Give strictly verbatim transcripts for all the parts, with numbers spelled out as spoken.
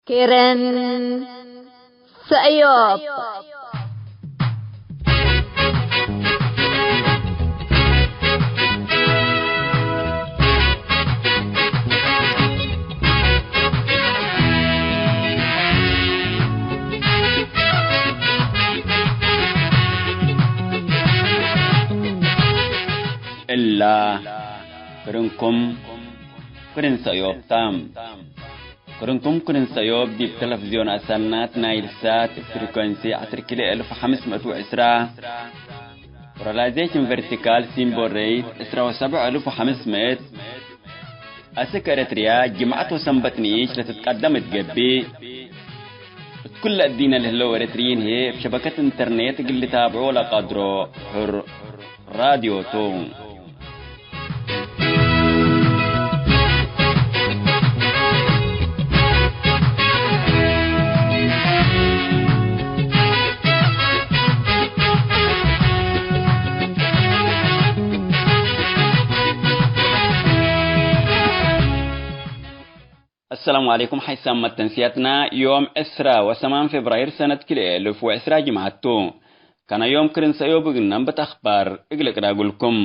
ኬረን ሰእዮብ። እላ ክርንኩም ክርን ሰእዮብ ተ። ክርንኩም ክርን ሰእዮብ ዲብ ተለፍዝዮን አሰናት ናይል ሳት እብ ፍሪኮንሲ ዐስር ኪሎ እልፍ ወሐምስ ምእት ወዕስራ፣ ፖላራይዜሽን ቨርቲካል ሲምቦል ሬት ዕስራ ወሰብዕ እልፍ ወሐምስ ምእት፣ አስክ ኤረትርያ ጅምዐት ወሰንበት ንኢሽ ለትትቀደም እት ገብእ፣ እት ኩለ እዲነ ለህለው ኤረትርዪን ህዬ እብ ሸበከት ኢንተርኔት እግል ልታብዖ ለቀድሮ ሕር ራድዮ ቱ። አሰላሙ ዐለይኩም። ሐይሳም መተንስያትና ዮም ዕስራ ወሰማን ፌብራይር ሰነት ክልኤ እልፍ ወዕስራ ጅምዐት ቱ። ከነ ዮም ክርን ሰእዮብ እግል ነንብት አኽባር እግል እቅራጉልኩም።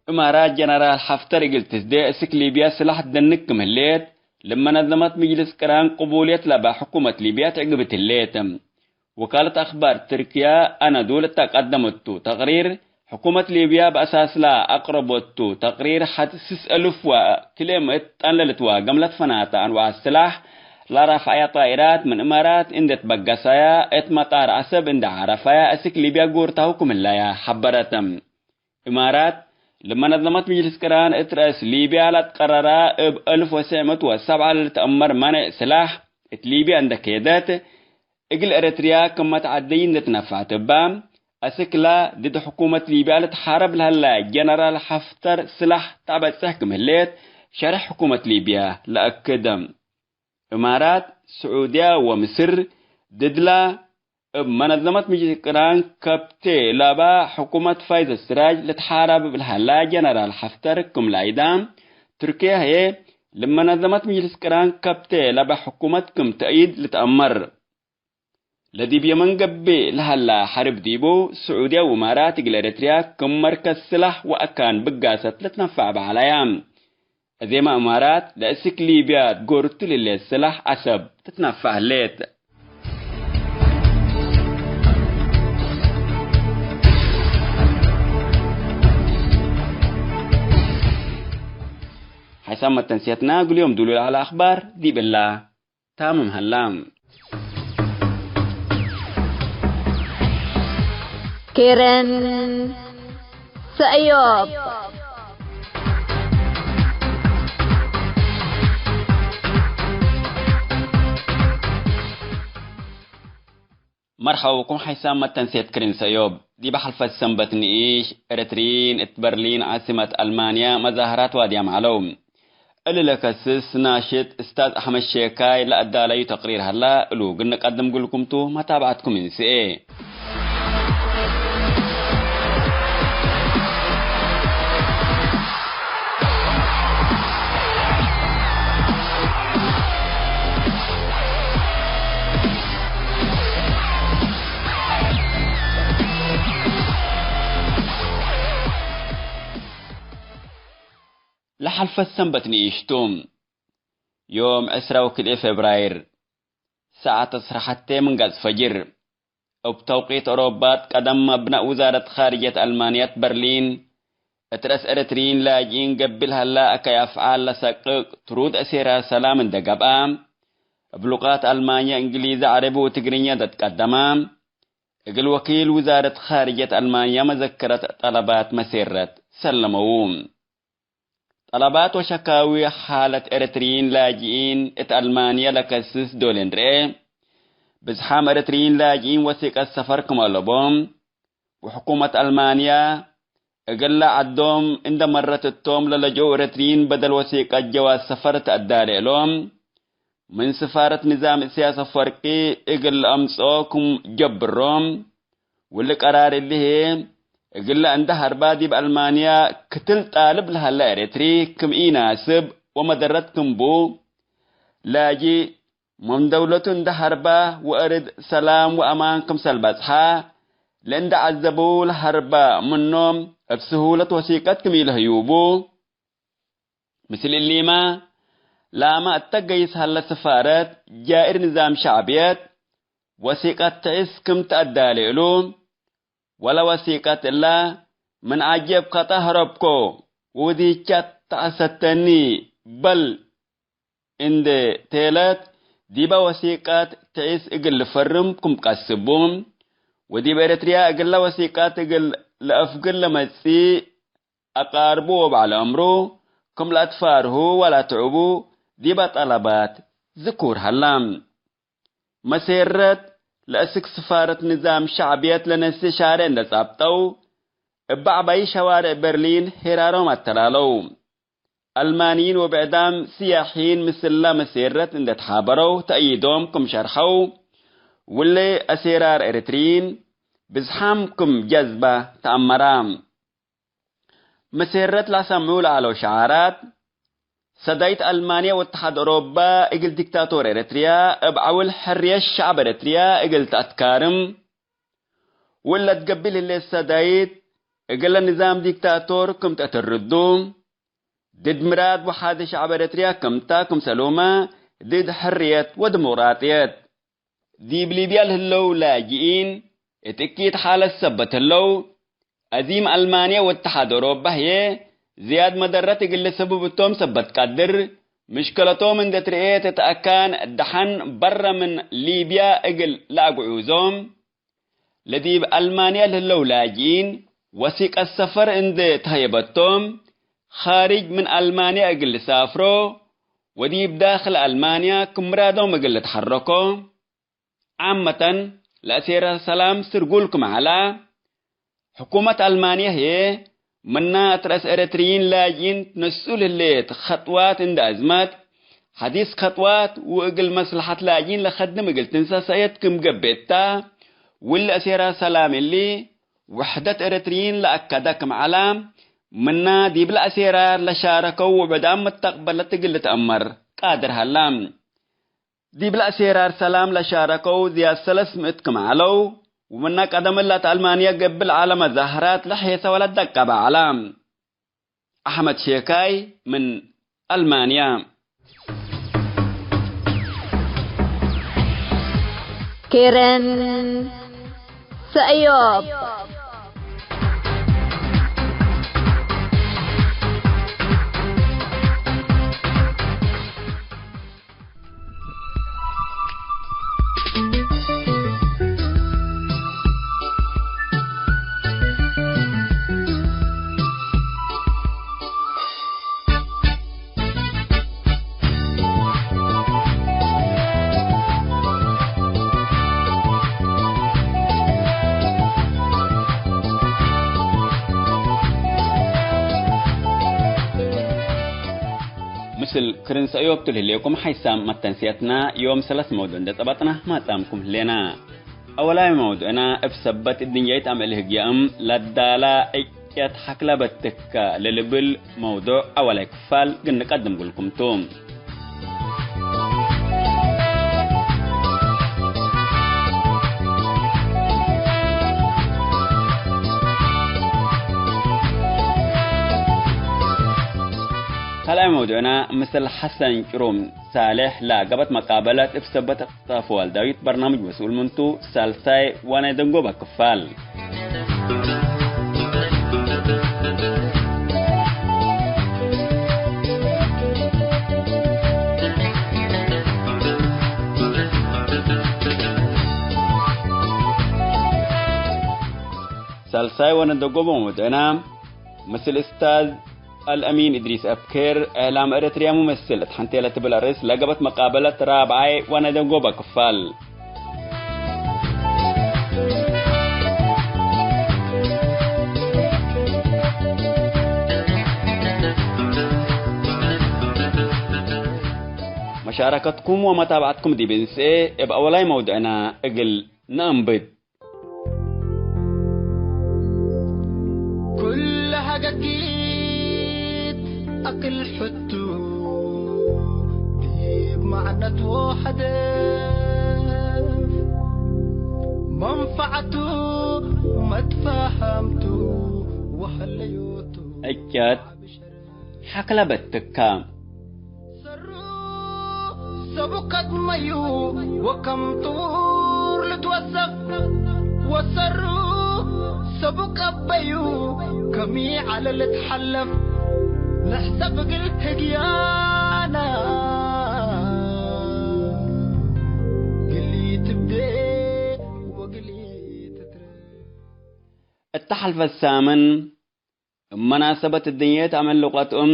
እማራት ጀነራል ሐፍተር እግል ትስዴ እስክ ሊብያ ስላሕ ትደንግ ክም ህሌት፣ ለመነዘመት ምጅልስ ቅራን ቅቡልየት ለባ ሕኩመት ሊብያ ትዕግብት ህሌት። ወካለት አክባር ትርክያ አናዶል እተ ቀደመቱ ተቅሪር፣ ሕኩመት ሊብያ በአሳስላ አቅረበቱ ተቅሪር፣ ሐድ ስስ እልፍ ወክልኤ ምእት ጠን ለልትዋ ገምለት ፈናተ አንዋዕ ስላሕ ለራፍዐያ ጣኢራት ምን እማራት እንዴ ትበገሳያ፣ እት መጣር ዐሰብ እንዴ ዓረፋያ፣ እስክ ሊብያ ጎርታሁ ክም ህላያ ሐበረት። እማራት፣ ለመነዘመት ምጅልስ ቅራን እት ረአስ ሊብያ ለትቀረራ እብ እልፍ ወትሰዕ ምእት ወሰብዓ ለልትአመር መኔዕ ስላሕ እት ሊብያ እንዴ ኬደት፣ እግል ኤረትርያ ክም መትዓደይ እንዴ ትነፈዐት እባ፣ አስክላ ድድ ሕኩመት ሊብያ ልትሓረብ ለሀላ ጀነራል ሐፍተር ስላሕ ተአበጽሕ ክም ህሌት ሸርሕ ሕኩመት ሊብያ ለአክድ። እማራት፣ ስዑድያ ወምስር ድድላ እብ መነዘመት ምጅልስ ቅራን ከብቴ ለባ ሕኩመት ፋይዝ ስራጅ ልትሓረብ እብ ለሀላ ጀነራል ሐፍተር ክም ለአይዳ፣ ቱርክየ ህዬ ለመነዘመት ምጅልስ ቅራን ከብቴ ለባ ሕኩመት ክም ተእይድ ልትአመር። ለዲብ የመን ገብእ ለሀላ ሐርብ ዲቡ፣ ስዑድያ ወእማራት እግል ኤረትርያ ክም መርከዝ ስላሕ ወአካን ብጋሰት ልትነፈዕ በዐለያ። እዜመ እማራት ለእስክ ሊብያ ትጎርቱ ለህሌት ስላሕ ዐሰብ ትትነፈዕ ህሌት። ሐይሳም መተንስየትና እግል ዮም ዱሉል ዐለ አክባር ዲብ እላ። ታምም ሀላ። ኬረን ሰእዮብ። መርሐባ ብኩም ሐይሳም መተንሴት ክርን ሰእዮብ። ዲብ ሐልፈት ሰንበት ንኢሽ፣ ኤረትርዪን እት በርሊን ዓስመት አልማንያ መዛህራት ዋድያም ዐለው። እሊ ለከስስ ናሽጥ እስታዝ አሕመድ ሼካይ ለአዳለዩ ተቅሪር ሀላ፣ እሉ እግል ንቀድም እግልኩም ቱ፣ መታብዐትኩም እንስኤ። ለሐልፈት ሰንበት ንኢሽ ቱ፣ ዮም ዕስራ ወክልኤ ፌብራይር፣ ሰዓት ዐስር ሐቴ ምን ገጽ ፈጅር፣ እብ ተውቂት ኦሮባት ቀደም፣ አብናእ ውዛረት ኻርጀት አልማንየት በርሊን፣ እት ረአስ ኤረትርዪን ላጅኢን ገብእ ለሀላ አከይ አፍዓል ለሰቅቅ ትሩድ አሴራ ሰላም እንዴ ገብአ፣ እብ ሉቃት አልማንየ፣ እንግሊዘ፣ ዐረቢ ወትግርኛ እንዴ ትቀደማ፣ እግል ወኪል ውዛረት ኻርጀት አልማንያ መዘከረት ጠለባት መሴረት ሰለመዉ። ጠለባት ወሸካዊ ሓለት ኤረትርዪን ላጅኢን እት አልማንያ ለከስስ ዶል እንርኤ። ብዝሓም ኤረትርዪን ላጅኢን ወሲቀት ሰፈር ክም አለቦም፣ ወሕኩመት አልማንያ እግለ ዐዶም እንደ መረት እቶም ለለጅኦ ኤረትርዪን በደል ወሲቀት ጀዋዝ ሰፈር ተአዳሌ እሎም። ምን ስፋረት ንዛም እስያስ አፈወርቂ እግል ለአምጽኦ ክም ጀብሮም፣ ወእሊ ቀራር እሊ ህዬ፣ እግለ እንደ ሐርባ ዲብ አልማንያ ክትል ጣልብ ለሀለ ኤረትሪ ክም ኢናስብ ወመደረት ክም ቡ፣ ላጂ፣ ምን ደውለቱ እንደ ሐርባ ወእርድ ሰላም ወአማን ክምሰል በጽሐ፣ ለእንደ ዐዘቡ ለሐርባ ምኖም እብ ስሁለት ወሲቀት ክም ኢለህዩቡ። ምስል እሊመ፣ ላመ እተ ገይስ ሀለ ስፋረት ጃእር ንዛም ሸዕብየት ወሲቀት ትዕስ ክም ተአዳሌ እሉ፣ ወለ ወሲቀት እለ ምን ዐጀብ ከጠ ሀረብኮ ወወዲቻት ተአሰተኒ በል እንዴ ቴለት፣ ዲበ ወሲቀት ትዒስ እግል ልፈርም ክም ቀስቡ፣ ወዲብ ኤረትርያ እግለ ወሲቀት እግል ለአፍግር ለመጽእ አቃርቡ ወበዐል አምሩ ክም ለአትፋርሁ ወለአትዕቡ ዲበ ጠለባት ዝኩር ሀላ። መሴረት ለአስክ ስፋረት ንዛም ሸዕብየት ለነስእ ሻሬዕ እንዴ ጻብጠው፣ እበ ዐባይ ሸዋሬዕ በርሊን ሄራሮም አተላለው። አልማንይን ወብዕዳም ስያሒን ምስለ መሴረት እንዴ ተሓበረው ተእይዶም ክም ሸርሐው፣ ውሌ አሴራር ኤረትርይን ብዝሓም ክም ጀዝበ ተአመራ። መሴረት ለአሰምዑ ለዐለው ሸዓራት፣ ሰዳይት አልማንያ ወእትሓድ ኦሮባ እግል ዲክታቶር ኤረትርያ እብ ዐውል ሕርየት ሸዕብ ኤረትርያ እግል ተአትካርም፣ ወእለ ትገቢል ህሌት ሰዳይት እግለ ንዛም ዲክታቶር ክም ተአትርዱ፣ ድድ ምራድ ወሓደ ሸዕብ ኤረትርያ ክምታ ክምሰሉመ ድድ ሕርየት ወዲሞቅራጥየት። ዲብ ሊብያ ለህለው ላጅኢን እት እኪት ሓለት ሰበት ህለው፣ አዚም አልማንያ ወእትሓድ ኦሮባ ህዬ ዝያድ መደረት እግል ልሰብብ እቶም ሰበት ቀድር፣ ምሽከለቶም እንዴ ትርኤት እት አካን ደሐን በረ ምን ሊብያ እግል ለአግዑዞም፣ ለዲብ አልማንያ ለህለው ላጅኢን ወሲቀት ሰፈር እንዴ ተሀየበቶም፣ ኻርጅ ምን አልማንያ እግል ልሳፍሮ ወዲብ ዳክል አልማንያ ክም ምራዶም እግል ልትሐረኮ፣ ዓመተን ለአሴረ ሰላም ስርጉል ክም ዐላ፣ ሕኩመት አልማንየ ህዬ፣ ምና እት ረአስ ኤረትርይን ላጅኢን ትነስኡ ለህሌት ከጥዋት እንዴ አዝመት፣ ሐዲስ ከጥዋት ወእግል መስለሐት ላጅኢን ለከድም እግል ትንሰሰየት ክም ገብኤት ተ፣ ውል አሴራር ሰላም እሊ፣ ውሕደት ኤረትርይን ለአከደ ክም ዐላ፣ ምና ዲብለ አሴራር ለሻረከው ውዕዳም መተቅበለት እግል ልትአመር ቃድር ሀላ። ዲብለ አሴራር ሰላም ለሻረከው ዝያድ ሰለስ ምእት ክም ዐለው፣ ወምነ ቀደም እለ እት አልማንየ ገብእ ለዐለ መዛህራት ለሔሰ ወለደቀበ ዐለ። አሕመድ ሼካይ ምን አልማንያ። ኬረን ሰእዮብ። ምስል ክርን ሰእዮብ ቱ ለህሌኩም ሓይሳም መተንስየትና ዮም ሰለስ መውዱዕ እንዴ ጸበጥና ማጻምኩም ህሌና። አወላይ መውዱዕና እብ ሰበት እድንያይት አምዕል ህግያእም ለዳላ እቅየት ሐክለ በትከ ለልብል መውዱዕ አወላይ ክፋል ግንቀድም ግልኩም ቱ። ካልኣይ መውዱዕና ምስል ሐሰን ጭሩም ሳሌሕ ለገብአት መቃበለት እብ ሰበት እቅትጣፍ ዋልዳዊት በርናምጅ መስኡል ምንቱ፣ ሳልሳይ ዋና የደንጎበ ክፋል። ሳልሳይ ወነደጎቦ መውድዕና፣ ምስል እስታዝ አልአሚን እድሪስ አብኬር፣ እዕላም ኤረትርያ ሙመስል እት ሐንቴ ለትብል አርእስ ለገብአት መቃበለት ራብዓይ ወነደጎበ ክፋል። መሻረከትኩም ወመታብዐትኩም ዲብ እንስኤ እብ አወላይ መውድዕና እግል ነአንብት። አገጊት አክል ሕቱ ዲብ መዕነቱ ሀደፍ መንፈዐቱ መትፋሃምቱ ወሀለዮቱ እጨት ሐክለ በትካ። ሰሩ ሰቡ ቀድመዩ ወከም ጥቡር ልትወሰፍ፣ ወሰሩ ሰቡ ቀበዩ ከሚ ዐለ ልትሐለፍ። ንሕሰብ እግል ህግያና ግሊ ትብዴ ወግሊ ትትረ። እተ ሐልፈት ሳምን እብ መናሰበት እድንየት አመል ልቀት እም፣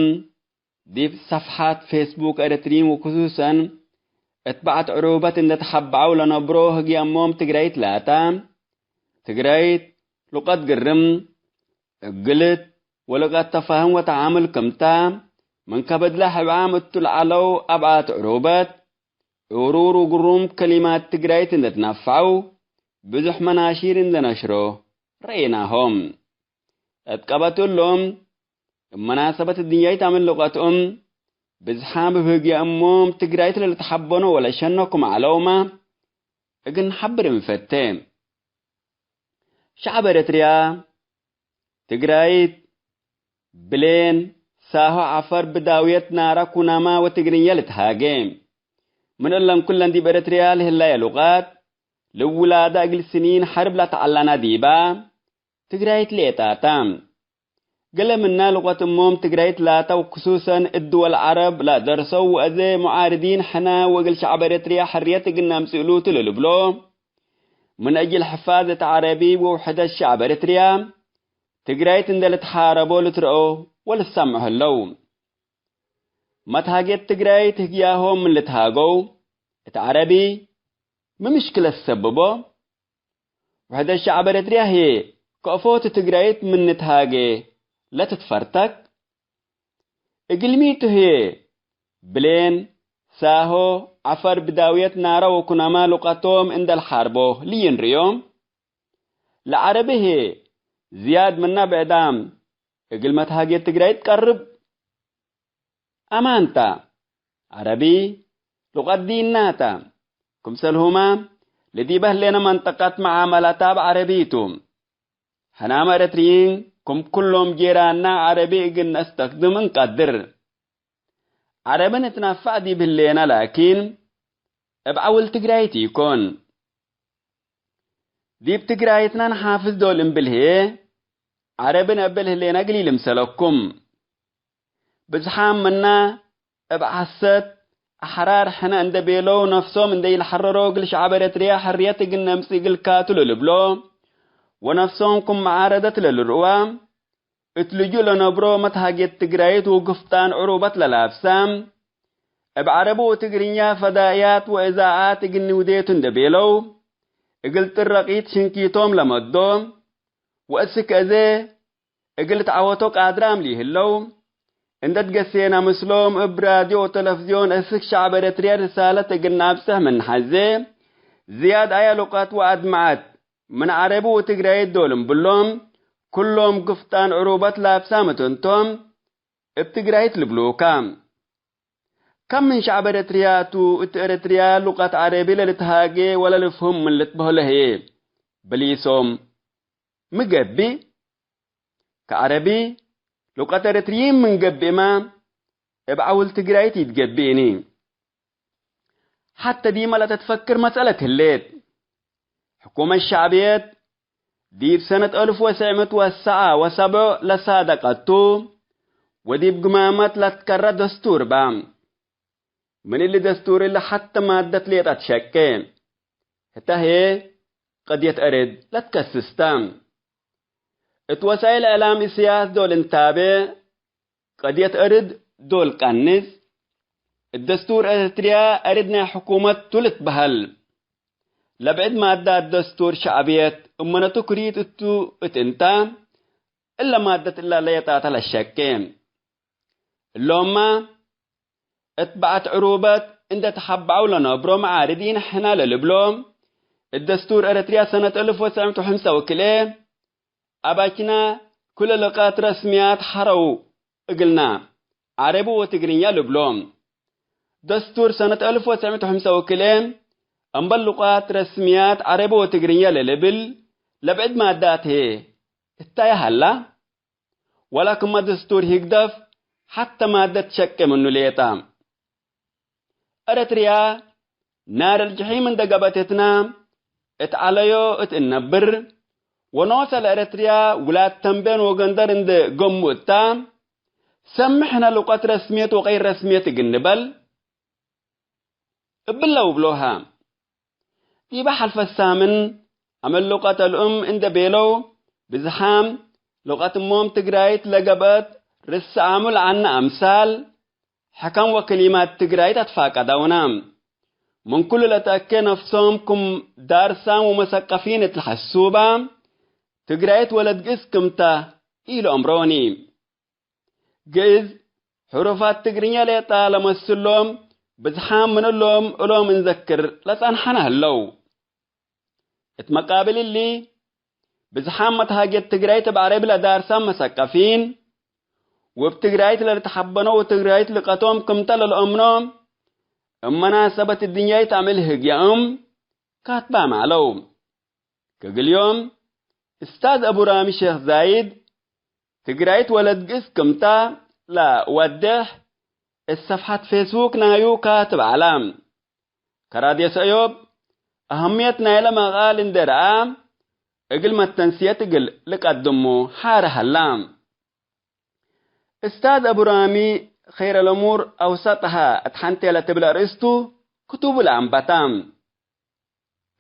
ዲብ ሰፍሓት ፌስቡክ ኤረትርዪን ወክሱሰን እት በዐት ዕሩበት እንዴ ተሐበዐው ለነብሮ ህግየ እሞም ትግራይት ላታ፣ ትግራይት ሉቀት ግርም፣ እግልት ወሉቀት ተፋህም ወተዓምል ክምታ፣ ምን ከበድለ ሕብዓም እቱ ለዐለው አብዓት ዕሩበት፣ እሩር ወግሩም ከሊማት ትግራይት እንዴ ትነፈዐው፣ ብዙሕ መናሺር እንዴ ነሽሮ ረኤናሆም። እት ቀበት እሎም፣ እብ መናሰበት እድንያይት አምን ልቀት እም፣ ብዝሓም እብ ህግየ እሞም ትግራይት ለልትሐበኖ ወለሸነኩም ዐለውመ፣ እግል ነሐብር እንፈቴ። ሸዐብ ኤረትርያ፣ ትግራይት፣ ብሌን፣ ሳሆ፣ ዐፈር፣ ብዳውየት፣ ናራ፣ ኩናማ ወትግርኛ ልትሃጌ። ምን እለን ኩለን ዲብ ኤረትርያ ለህላየ ሉቃት፣ ልውላዳ እግል ስኒን ሐርብ ለተዐላና ዲባ፣ ትግራይት ሌጣታ። ገሌ ምና ሉቀት እሞም ትግራይት ላታ ወክሱሰን እት ድወል ዐረብ ለደርሰው ወአዜ ሙዓርዲን ሕነ ወእግል ሸዐብ ኤረትርያ ሕርየት እግል ነምጽእሉ ቱ ለልብሎ፣ ምን አጅል ሕፋዘት ዐረቢ ወውሕደት ሸዐብ ኤረትርያ ትግራይት እንዴ ልትሓረቦ ልትረኦ ወልትሰምዖ ህለው። መትሃጌት ትግራይት ህግያሆም ምን ልትሃገው እት ዐረቢ ሚ ምሽክለት ትሰብቦ? ውሕደት ሸዐብ ኤረትርያ ህዬ ከእፎ ቱ ትግራይት ምን ንትሃጌ ለትትፈርተክ? እግልሚ ቱ ህዬ ብሌን፣ ሳሆ፣ ዐፈር፣ ብዳውየት፣ ናራ ወኩናማ ሉቀቶም እንዴ ለሓርቦ ልይንርዮም? ለዐረቢ ህዬ ዝያድ ምና ብዕዳም እግል መትሃጌት ትግራይት ትቀርብ? አማን ታ፣ ዐረቢ ሉቀት ዲና ታ። ክምሰልሁመ፣ ለዲበ ህሌነ መንጠቀት መዓመላታ እብ ዐረቢ ቱ። ሕናመ ኤረትርዪን ክም ኩሎም ጄራና ዐረቢ እግል ነስተክድም እንቀድር። ዐረቢ ንትነፈዕ ዲብ ህሌነ ላኪን፣ እብ ዐውል ትግራይት ኢኮን። ዲብ ትግራይትነ ነሓፍዝ ዶል እምብል ህዬ፣ ዐረቢ ነአብል ህሌነ እግል ኢልምሰለኩም። ብዝሓም ምነ እብ ሐሰት፣ አሕራር ሕነ እንዴ ቤለው ነፍሶም እንዴ ኢለሐረሮ እግል ሸዐብ ኤረትርያ ሕርየት እግል ነምጽእ እግል ካቱ ለልብሎ፣ ወነፍሶም ክም መዓረደት ለልርእዋ፣ እት ልጁእ ለነብሮ መትሃጌት ትግራይት ወግፍጣን ዕሩበት ለላብሳ፣ እብ ዐረቢ ወትግርኛ ፈዳእያት ወእዛዓት እግል ንውዴቱ እንዴ ቤለው፣ እግል ጥረቂት ሽንኪቶም ለመዶ፣ ወእስክ አዜ እግል ልትዐወቶ ቃድራም ለህለው፣ እንዴ ትገሴነ ምስሎም እብ ራድዮ ወተለፍዝዮን እስክ ሸዐብ ኤረትርያ ርሳለት እግል ነአብጽሕ ምን ሐዜ፣ ዝያድ አየ ሉቀት ወአድመዐት ምን ዐረቢ ወትግራይት ዶል እምብሎም፣ ኩሎም ግፍጣን ዕሩበት ላብሳም እት እንቶም፣ እብ ትግራይት ልብሉከ። ከም ምን ሸዐብ ኤረትርያ ቱ፣ እት ኤረትርያ ሉቀት ዐረቢ ለልትሃጌ ወለልፍሁም ምን ልትበህሎ ህዬ፣ በሊሶም ሚ ገብእ? ከዐረቢ ሉቀት ኤረትርዪን ምን ገብእመ፣ እብ ዐውል ትግራይት ኢትገብእኒ። ሐተ ዲመ ለተትፈክር መስአለት ህሌት። ሕኩመት ሸዕብየት ዲብ ሰነት አልፍ ወትሰዕ ምእት ወሰዓ ወሰብዕ ለሳደቀቱ ወዲብ ግማመት ለትከረ ደስቱር በ። ምን እሊ ደስቱር እሊ ሐተ ማደት ሌጠ ትሸቄ። ህተ ህዬ ቀድየት አርድ ለትከስስ ተ። እት ወሳይል እዕላም እስያስ ዶል እንታቤ፣ ቀድየት አርድ ዶል ቀንስ። እት ደስቱር ኤረትርያ አርድ ናይ ሕኩመት ቱ ልትበሀል። ለብዕድ ማዳት ደስቱር ሸዕብየት እመነቱ ክሪት እቱ እት እንተ፣ እለ ማደት እላ ለየጣተ ለሸቄ። እሎምመ እት በዐት ዕሩበት እንዴ ተሐበዐው ለነብሮ መዓርዲን ሕነ ለልብሎ፣ እት ደስቱር ኤረትርያ ሰነት አልፍ ወትሰዕ ምእት ወሐምሳ ወክልኤ አባችና ኩለ ልቃት ረስምያት ሐረው እግልና፣ ዐረቢ ወትግርኛ ልብሎ። ደስቱር ሰነት አልፍ ወትስዕ ምእት ወሐምሳ ወክልኤ፣ እምበል ልቃት ረስምያት ዐረቢ ወትግርኛ ለልብል ለብዕድ ማዳት ህዬ እታይ ሀላ? ወላ ክመ ደስቱር ህግደፍ ሐተ ማደት ሸቄ ምኑ ሌጠ። ኤረትርያ ናር አልጀሒም እንደ ገብአት ህትነ እት ዐለዮ እት እነብር፣ ወኖሰ ለኤረትርያ ውላድ ተንቤን ወገንደር እንደ ገሙ እታ፣ ሰምሕነ ሉቀት ረስምየት ወቀይር ረስምየት እግል ንበል እብለ ውብሎሃ። ዲበ ሐልፈ ሳምን አመል ሉቀት አልኡም እንደ ቤለው፣ ብዝሓም ሉቀት እሞም ትግራይት ለገብአት ርስአሙ ለዐነ አምሳል፣ ሕከም ወክሊማት ትግራይት አትፋቀደውነ። ምን ኩሉ ለተአኬ ነፍሶም ክም ዳርሳም ወመሰቀፊን እት ለሐሱባ፣ ትግራይት ወለድ ግእዝ ክምተ ኢለአምሮኒ። ግእዝ ሕሩፋት ትግርኛ ሌጠ ለመስሎም ብዝሓም ምን እሎም እሎም እንዘክር ለጸንሐነ ህለው። እት መቃብል እሊ፣ ብዝሓም መትሃጌት ትግራይት እብ ዐረቢ ለዳርሳም መሰቀፊን፣ ወእብ ትግራይት ለልትሐበነው ወትግራይት ልቀቶም ክምተ ለልአምኖ፣ እብ መናሰበት እድንያይት አምዕል ህግያኦም ካትባም ዐለው። ከእግልዮም፣ እስታዝ አቡ ራሚ ሼክ ዛይድ፣ ትግራይት ወለድ ግእዝ ክምታ ለወዴሕ፣ እት ሰፍሐት ፌስቡክ ናዩ ካትብ ዐለ። ከራድዮ ሰእዮብ፣ አህምየት ናይለ መቃል እንዴ ረአ፣ እግል መተንስየት እግል ልቀድሙ ሐር ሀላ። እስታዝ አቡ ራሚ፣ ኸይረ ለሙር አውሰጠሃ እት ሐንቴ ለትብል አርእስቱ ክቱቡ ለአንበታ።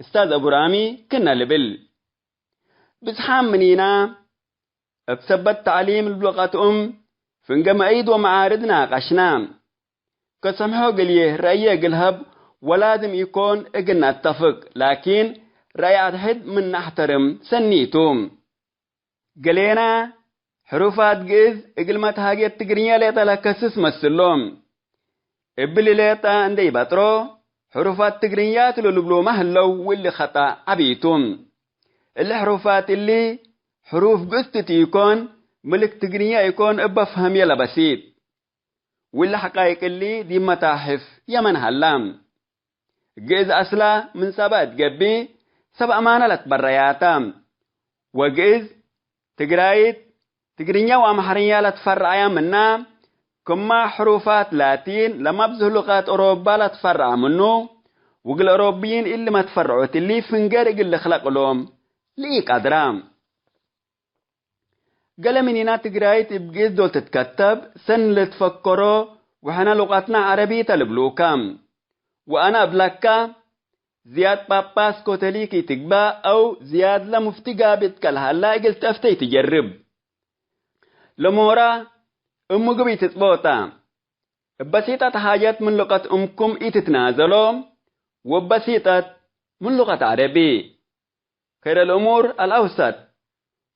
እስታዝ አቡ ራሚ ክነ ልብል፣ ብዝሓም ምኒና እብ ሰበት ተዕሊም ልብሉቀት እም ፍንገ መአይድ ወመዓርድ ናቀሽና። ከሰምሖ እግልዬ ረአየ እግል ሀብ ወላዝም ኢኮን እግል ነአተፍቅ፣ ላኪን ረአይ አድሕድ ምን ነሕተርም ሰኒ ቱ። ገሌና ሕሩፋት ግእዝ እግል መትሃጌት ትግርኛ ሌጠ ለከስስ መስሎም። እብሊ ሌጠ እንዴ ኢበጥሮ፣ ሕሩፋት ትግርኛ ቱ ለልብሎመ ህለው፣ ወእሊ ኸጠእ ዐቢ ቱ። እሊ ሕሩፋት እሊ፣ ሕሩፍ ግእዝ ቱ ኢኮን፣ ምልክ ትግርኛ ኢኮን እበ ፈህምየ ለበሲጥ። ወእሊ ሐቃይቅ እሊ ዲብ መታሕፍ የመን ሀላ። ግእዝ አስላ ምን ሳባ እት ገብእ፣ ሰብ አማነ ለትበረያተ። ወግእዝ ትግራይት፣ ትግርኛ ወአምሐርኛ ለትፈረዐያ ምና፣ ክማ ሕሩፋት ላቲን ለመብዝህ ሉቃት ኦሮባ ለትፈረዐ ምኑ፣ ወእግል ኦሮብይን እሊ መትፈረዖት እሊ ፍንጌር እግል ልክለቅ እሎም ለኢቀድራ። ገሌ ምኒና ትግራይት እብ ግእዝ ዶል ትትከተብ ሰኒ ልትፈከሮ ወሕነ ሉቀትና ዐረቢ ተ ልብሉከ። ወአነ እብለከ፣ ዝያድ ጳጳስ ኮቶሊክ ኢትግበእ አው ዝያድለ ሙፍቲ ጋብእ እትከ ለሀላ እግል ተአፍተ ኢትጀርብ። ለሞራ እብ ምግብ ኢትጽቦጠ። እብ በሲጠት ሓጀት ምን ሉቀት እምኩም ኢትትናዘሎ፣ ወእብ በሲጠት ምን ሉቀት ዐረቢ። خير الأمور الأوسط،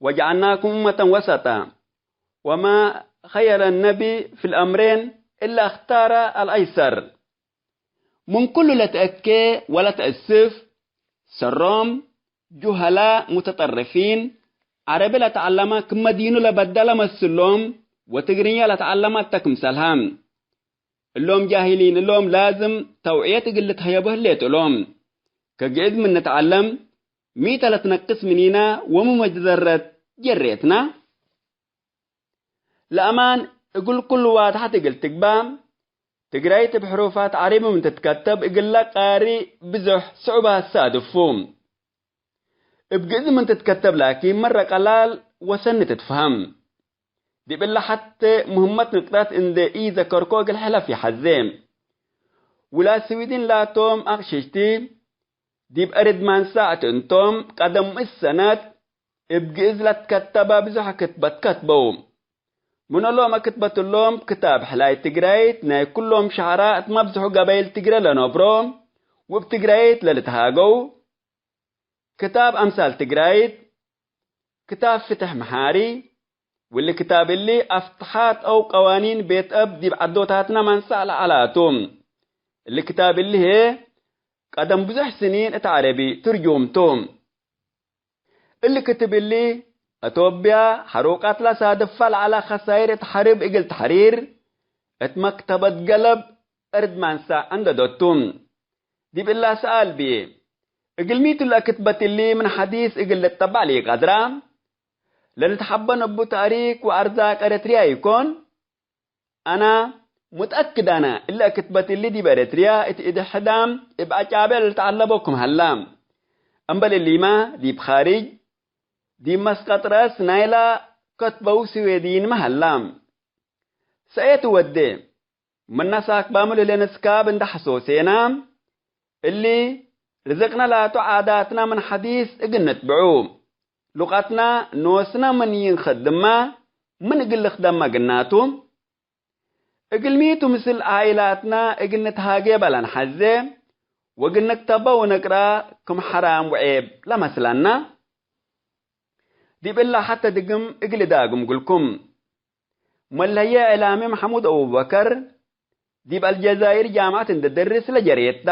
وجعلناكم أمة وسطا، وما خير النبي في الأمرين إلا اختار الأيسر። ምን ኩሉ ለትአኬ ወለትአስፍ፣ ሰሮም፣ ጁሀላ፣ ሙተጠርፊን፣ ዐረቢ ለተዐለመ ክመ ዲኑ ለበደለ መስሎም፣ ወትግርኛ ለተዐለመ እተ ክምሰልሃ። እሎም ጃሂሊን እሎም ላዝም ተውዕየት እግል ልትሀየቦ ህሌት እሎም። ከግእዝ ምን ንትዐለም፣ ሚ ተ ለትነቅስ ምኒና ወሚ መጀረት ጀሬትና? ለአማን እግል ኩሉ ዋድሐት እግል ትግባእ፣ ትግራይት እብ ሕሩፋት ዐረቢ ምን ትትከተብ እግለ ቃሪ ብዞሕ ስዑባት ሳድፉ። እብ ግእዝ ምን ትትከተብ ላኪን መረ ቀላል ወሰኒ ትትፈሀም። ዲብ እለ ሐቴ ሙህመት ንቅጠት እንዴ ኢዘከርኮ እግል ሕለፍ ይሐዜ። ውላድ ስዊድን ላቶም አቅሽሽቲ ዲብ አርድ ማንሳዕ እት እንቶም፣ ቀደም ምእት ሰነት እብ ግእዝ ለትከተበ ብዞሕ ክትበት ከትበው። ምን እሎም አክትበት እሎም፣ ክታብ ሕላይ ትግራይት ናይ ኩሎም ሸዕራ እት መብዝሑ ገበይል ትግረ ለነብሮ ወእብ ትግራይት ለልትሃገው፣ ክታብ አምሳል ትግራይት፣ ክታብ ፍትሕ መሓሪ፣ ወእሊ ክታብ እሊ አፍትሓት አው ቀዋኒን ቤት አብ ዲብ ዐዶታትና ማንሳዕ ለዐላቱ። እሊ ክታብ እሊ ህዬ ቀደም ብዙሕ ስኒን እት ዐረቢ ትርጁም ቱ። እሊ ክትብ እሊ አቶብያ ሐሩቃት ለሳድፋ ለዐለ ከሳይር እት ሐርብ እግል ተሕሪር እት መክተበት ገለብ እርድ ማንሳ አንደደቱ። ዲብ እላ ሰኣል ብዬ፣ እግል ሚቱ ለክትበት እሊ ምን ሐዲስ እግል ልጠበዕ ለኢቀድራ? ለልትሐበን እቡ ታሪክ ወአርዛቅ ኤረትርያ ኢኮን? አና ሙትአክድ አነ፣ እለ ክትበት እሊ ዲብ ኤረትርያ እት እድ ሕዳም እብ አጫብዕ ለልትዐለቦ ክም ሀላ። እምበል እሊመ ዲብ ካርጅ፣ ዲብ መስቀጥ ረአስ ናይላ ከትበው ስዌዲንመ ሀላ። ሰእየት ወዴ፣ ምነ ሳክባሙ ለለንስካብ እንደ ሐሶሴና፣ እሊ ርዝቅነ ላቱ ዓዳትና ምን ሐዲስ እግል ንትብዑ፣ ሉቀትና ኖስና ምን ይንከድማ ምን እግል ልክደማ ግናቱ። እግል ሚቱ ምስል ዓኢላትና እግል ንትሃጌ በለን ሐዜ፣ ወእግል ንክተበ ወንቅራ ክም ሐራም ወዔብ ለመስለና። ዲብ እላ ሐተ ድግም እግል እዳግም እግልኩም። መለህየ እዕላሚ መሐሙድ አቡበከር ዲብ አልጀዛይር ጃምዐት እንዴ ደርስ ለጀሬት ተ።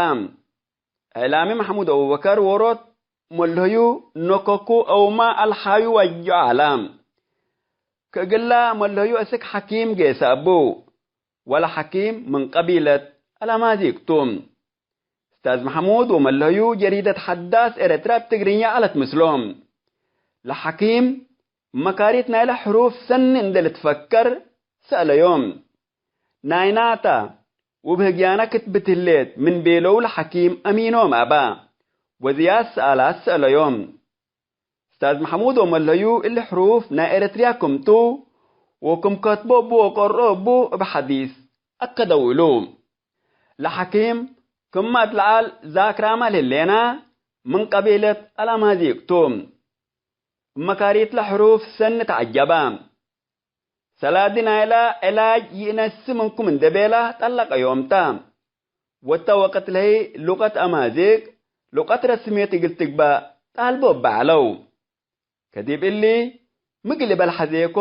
እዕላሚ መሐሙድ አቡበከር ዎሮት መለህዩ ኖከኩ አውመ አልሓዩ ወጅዖ ዐለ። ከእግላ መለህዩ እስክ ሐኪም ጌሰ እቡ፣ ወለ ሐኪም ምን ቀቢለት አልአማዚግ ቱ። እስታዝ መሐሙድ ወመለህዩ ጀሪደት ሐዳስ ኤረትርያ እብ ትግርኛ ዐለት ምስሎም። ለሐኪም መካሪት ናይለ ሕሩፍ ሰኒ እንዴ ልትፈከር ሰአለዮም። ናይናታ ውብ ህግያና ክትብት ህሌት ምን ቤለው ለሐኪም አሚኖም አባ ወዝያድ ሰአላት ሰአለዮም። እስታዝ መሐሙድ ወመለዩ እሊ ሕሩፍ ናይ ኤረትርያ ክምቱ ወክም ከትቦ እቡ ወቀርኦ እቡ እብ ሐዲስ አከደው እሉ። ለሐኪም ክመ እት ለዐል ዛክራመ ለህሌና ምን ቀቢለት አልአማዚግ ቱ። እብ መካሪት ለሕሩፍ ሰኒ ተዐጀበ። ሰላዲ ናይለ ዕላጅ ይእነሲ ምንኩም እንዴ ቤለ ጠለቀዮም ተ። ወተ ወቅት ለህይ ሉቀት አማዚግ ሉቀት ረስምየት እግል ትግበእ ጣልቦ እበ ዐለው። ከዲብ እሊ፣ ምግል እበል ሐዜኮ፣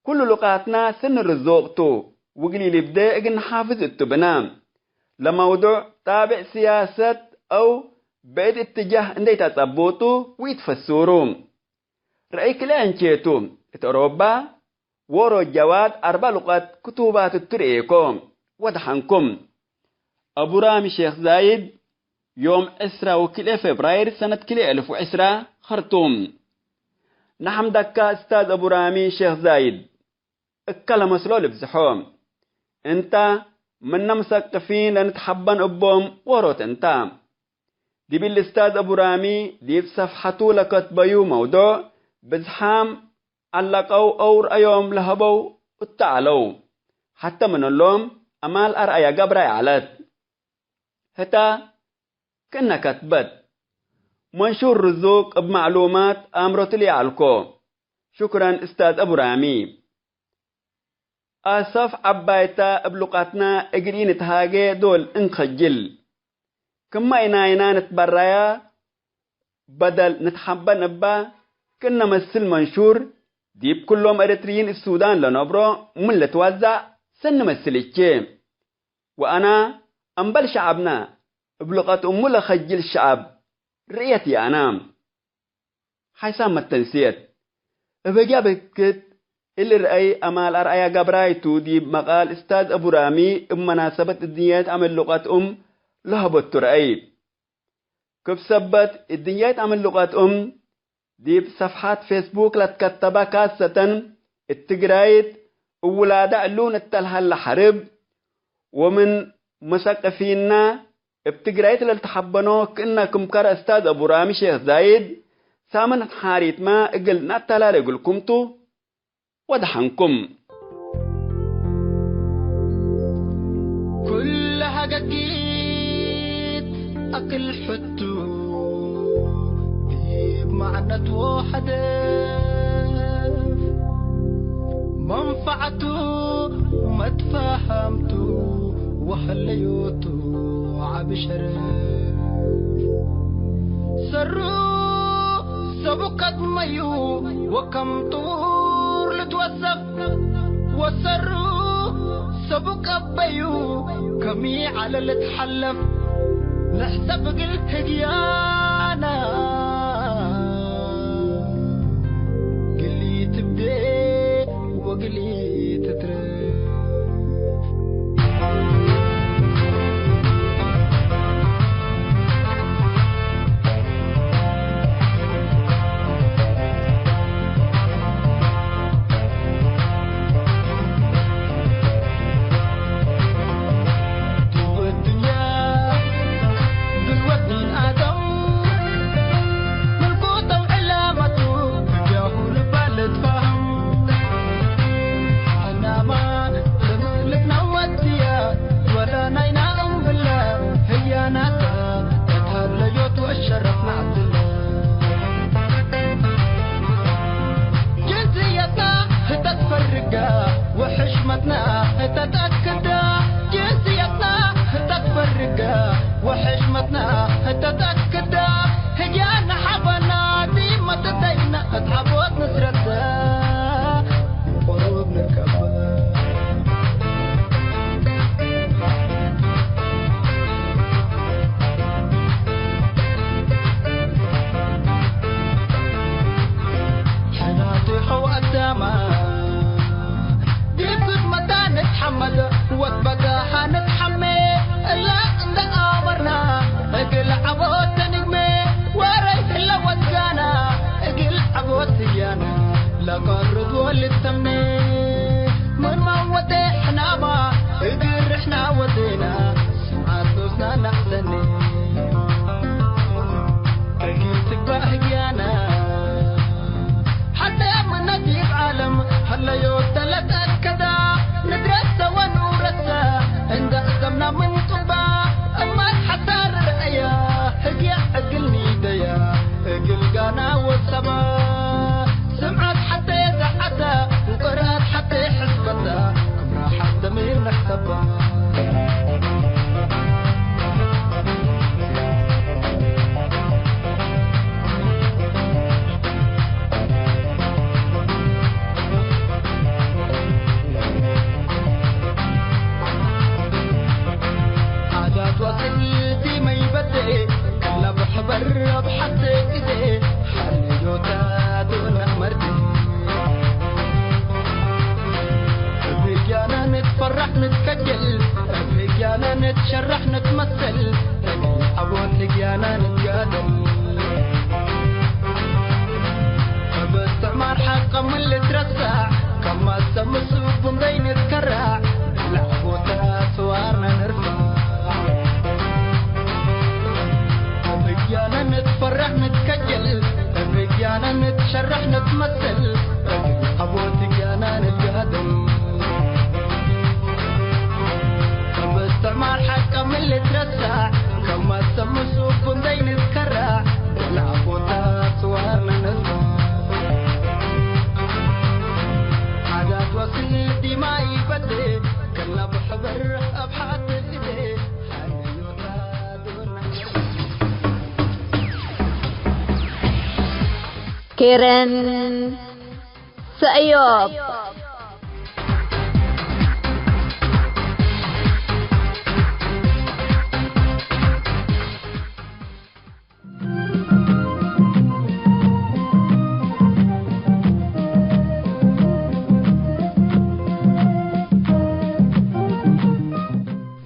ኩሉ ሉቃትና ስኒ ርዙቅ ቱ፣ ውግሊል እብዴ እግል ነሓፍዝ እቱ ብነ። ለመውዱዕ ጣብዕ ስያሰት አው ብዕድ እትጃህ እንዴ ኢተጸቡጡ ወኢትፈሱሩ። ረአይ ክልኤ እንቼቱ፣ እት ኦሮባ ዎሮ ጀዋድ አርበዕ ሉቀት ክቱባት እቱ ርኤኮ። ወደሐንኩም። አቡ ራሚ ሼክ ዛይድ፣ ዮም ዕስራ ወክልኤ ፌብራይር ሰነት ክልኤ አልፍ ወዕስራ፣ ኸርቱም። ነሐምደካ እስታዝ አቡ ራሚ ሼክ ዛይድ፣ እከ ለመስሎ ልብዝሖ። እንተ ምነ ምሰቅፊን ለንትሐበን እቦም ዎሮት እንተ። ዲብ እሊ እስታዝ አቡ ራሚ ዲብ ሰፍሐቱ ለከትበዩ መውዱዕ ብዝሓም ዐለቀው አው ረአዮም ለሀበው እተ ዐለው። ሐተ ምን እሎም አማል አርአያ ገብራይ ዐለት። ህተ ክእነ ከትበት። መንሹር ርዙቅ እብ መዕሉማት አምሮቱ ለይዐልኮ። ሹክረን እስታዝ አቡ ራሚ። አሰፍ ዐባይተ እብ ሉቀትነ እግል ኢንትሃጌ ዶል እንከጅል። ክመ ኢናይና ንትበረያ በደል ንትሐበን እባ ክእነ መስል መንሹር ዲብ ኩሎም ኤረትርይን እት ሱዳን ለነብሮ ምን ልትወዘዕ ሰኒ መስል እቼ። ወአና አምበል ሸዐብነ እብ ሉቀት እሙ ለከጅል ሸዐብ ርእየት ይአና። ሓይሳም መተንስየት። እብ ህግያ ብክት እሊ ረአይ አማል አርአያ ገብራይ ቱ ዲብ መቃል እስታዝ አቡ ራሚ እብ መናሰበት እድንያይት አመል ሉቀት እም ለሀበቱ ረአይ። ክብ ሰበት እድንያይት አመል ሉቀት እም ዲብ ሰፍሓት ፌስቡክ ለትከተበ ካሰተን እት ትግራይት እብ ውላደ ዕሉን እተ ለሀለ ሐርብ ወምን ሙሰቅፊነ እብ ትግራይት ለልትሐበኖ ክእነ ክም ከረ እስታዝ አቡ ራሚ ሼክ ዛይድ ሳምን ሐሪትመ እግል ነአተላሌ እግልኩም ቱ። ወደሐንኩም። ኩለ ሀገጊት አክል ሕቱ ዲብ መዕነቱ ሐደፍ መንፈዐቱ መትፋሃምቱ ወሀለዮቱ ዐቢ ሸርፍ። ሰሩ ሰቡ ከድመዩ ወከም ጥቡር ልትወሰፍ ወሰሩ ሰቡ ቀበዩ ከሚ ዐለ ልትሐለፍ። ንሕሰብ እግል ህግያና ወሕሽመትና ተትአክዳ፣ ጅንስየትና ተትፈርጋ፣ ወሕሽመትና ተትአክዳ፣ ህግያና ሐበና ዲመ ተተይና እት ዐቦት ንስረተ ቅሩብ ንከበ። ሕናቱ ሐው አዳማ ዲብ ግድመታ ንትሐመድ ወትበገሃ ንትሐሜ፣ እለ እንደ አመርና እግል ዐቦት ተንግሜ፣ ወረይ ህለ ወትጋና እግል ዐቦት ህግያና ለቀርድ ወልተምኔ። ምን ማወቴ ሕናማ እግል ርሕና ወዴና፣ ስምዓት ኖስና ነሕሰኔ። እግል ትግባእ ህግያና ሐቴ ምነ ዲብ ዓለም ሀለዮተ ለተአከዳ፣ ንድረሰ ወኑረሰ እንደ እዘምና ምን ጡባ፣ እማት ሐሳር ረአያ ህግየ እግል ኒደያ፣ እግል ጋና ወሰባ። ስምዓት ሐቴ ዘዐተ ወቅርአት ሐቴ ሕስበተ፣ ክም ራሓት ደሚር ነሕሰባ። ዓዳት ወቅል ዲመ ይበዴ፣ ክለ ብሕበር እብ ሐቴ ግዜ፣ ሐልዮታቱ ነመርዴ። እብ ህግያና ንትፈራሕ ንትከጀል፣ እብ ህግያና ንትሸራሕ ንትመሰል፣ እግል ዐቦት ህግያና ንትጋደል። እብ እስትዕማር ሐቀ ምን ልትረሳዕ፣ ከማሰ ምስኡብ እንዴ ንትከራዕ፣ ለዐቦተ አስዋርነ ንርፈዕ። እብ ህግያነ ንትፈረሕ ንትከጀል፣ እብ ህግያነ ንትሸረሕ ንትመሰል፣ እግል ዐቦት ህግያነ ንትጋደል። እብ እስትዕማር ሐቀ ምን ልትረሳዕ፣ ከማሰ ምስኡብ እንዴ ንትከራዕ፣ ለዐቦተ አስዋርነ ንርፈዕ። ዓዳት ወስኒ ዲማ ኢበዴ፣ ክለ ብሕበር እብ ሐቴ ግዜ፣ ሐልዮታቱ ነመርዴ። ኬረን ሰእዮብ።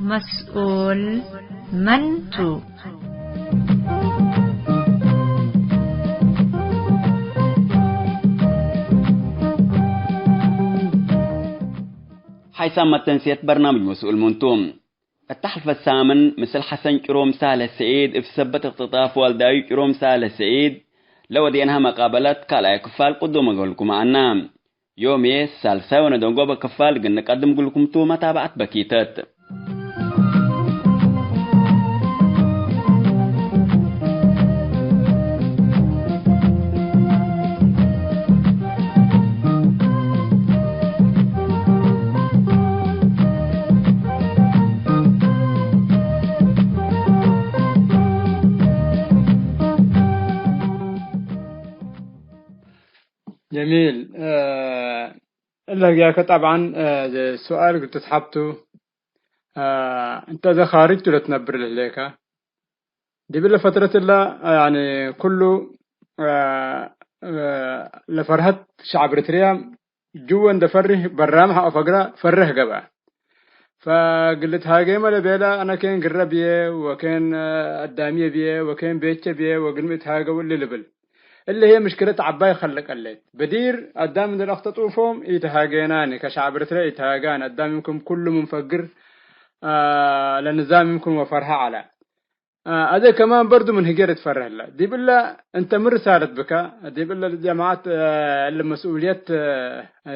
መስኡል መን ቱ? ሓይሳም መተንስየት በርናምጅ መስኡል መን ቱ? እተ ሐልፈት ሳምን ምስል ሐሰን ጭሮም ሳልሕ ሰዒድ እብ ሰበት እክትጣፍ ዋልዳዩ ጭሮም ሳልሕ ሰዒድ ለወዴንሃ መቃበለት ካልኣይ ክፋል ቅዱመ እግልኩም አና። ዮምዬ ሳልሳይ ወነደንጎበ ክፋል እግል ንቀድም እግልኩም ቱ፣ መታብዐት በኪተት። ጀሚል። እ፣ እለ ህግያከ ጠብዓን፣ እ፣ ሱኣል እግል ትትሓብቱ፣ እ፣ እንተ እዘ ካርጅ ቱ ለትነብር ለህሌከ፣ ዲብለ ፈትረት እለ፣ ያኒ፣ ኩሉ፣ እ፣ እ፣ ለፈርሀት ሸዕብ ኤሪትርያ ጅወ እንደ ፈርህ በራም ሐቆ ፈግረ ፈርህ ገብአ። ፈግል ልትሃጌመ ለቤለ፣ አነ ኬን ግረ ብዬ ወኬን አዳምዬ ብዬ ወኬን ቤቼ ብዬ ወግልሚ እትሃገው እሊ ልብል። እሊ ህዬ ምሽክለት ዐባይ ከልቀሌት። በዲር አዳም እንደ ለአክተጡፎም ኢተሃጌናኒ፣ ከሸዕብ ኤሪትርያ ኢተሃጋን። አዳም ይምክን ኩሉ ምን ፈግር፣ አ፣ ለንዛም ይምክን ወፈርሀ ዐለ። አ፣ አዜ ከማን በርዱ ምን ህጌ ልትፈረህ ህለ። ዲብለ እንተ ምን ርሳለት ብከ፣ ዲብለ ጀማዐት፣ አ፣ እሊ መስኡልየት፣ አ፣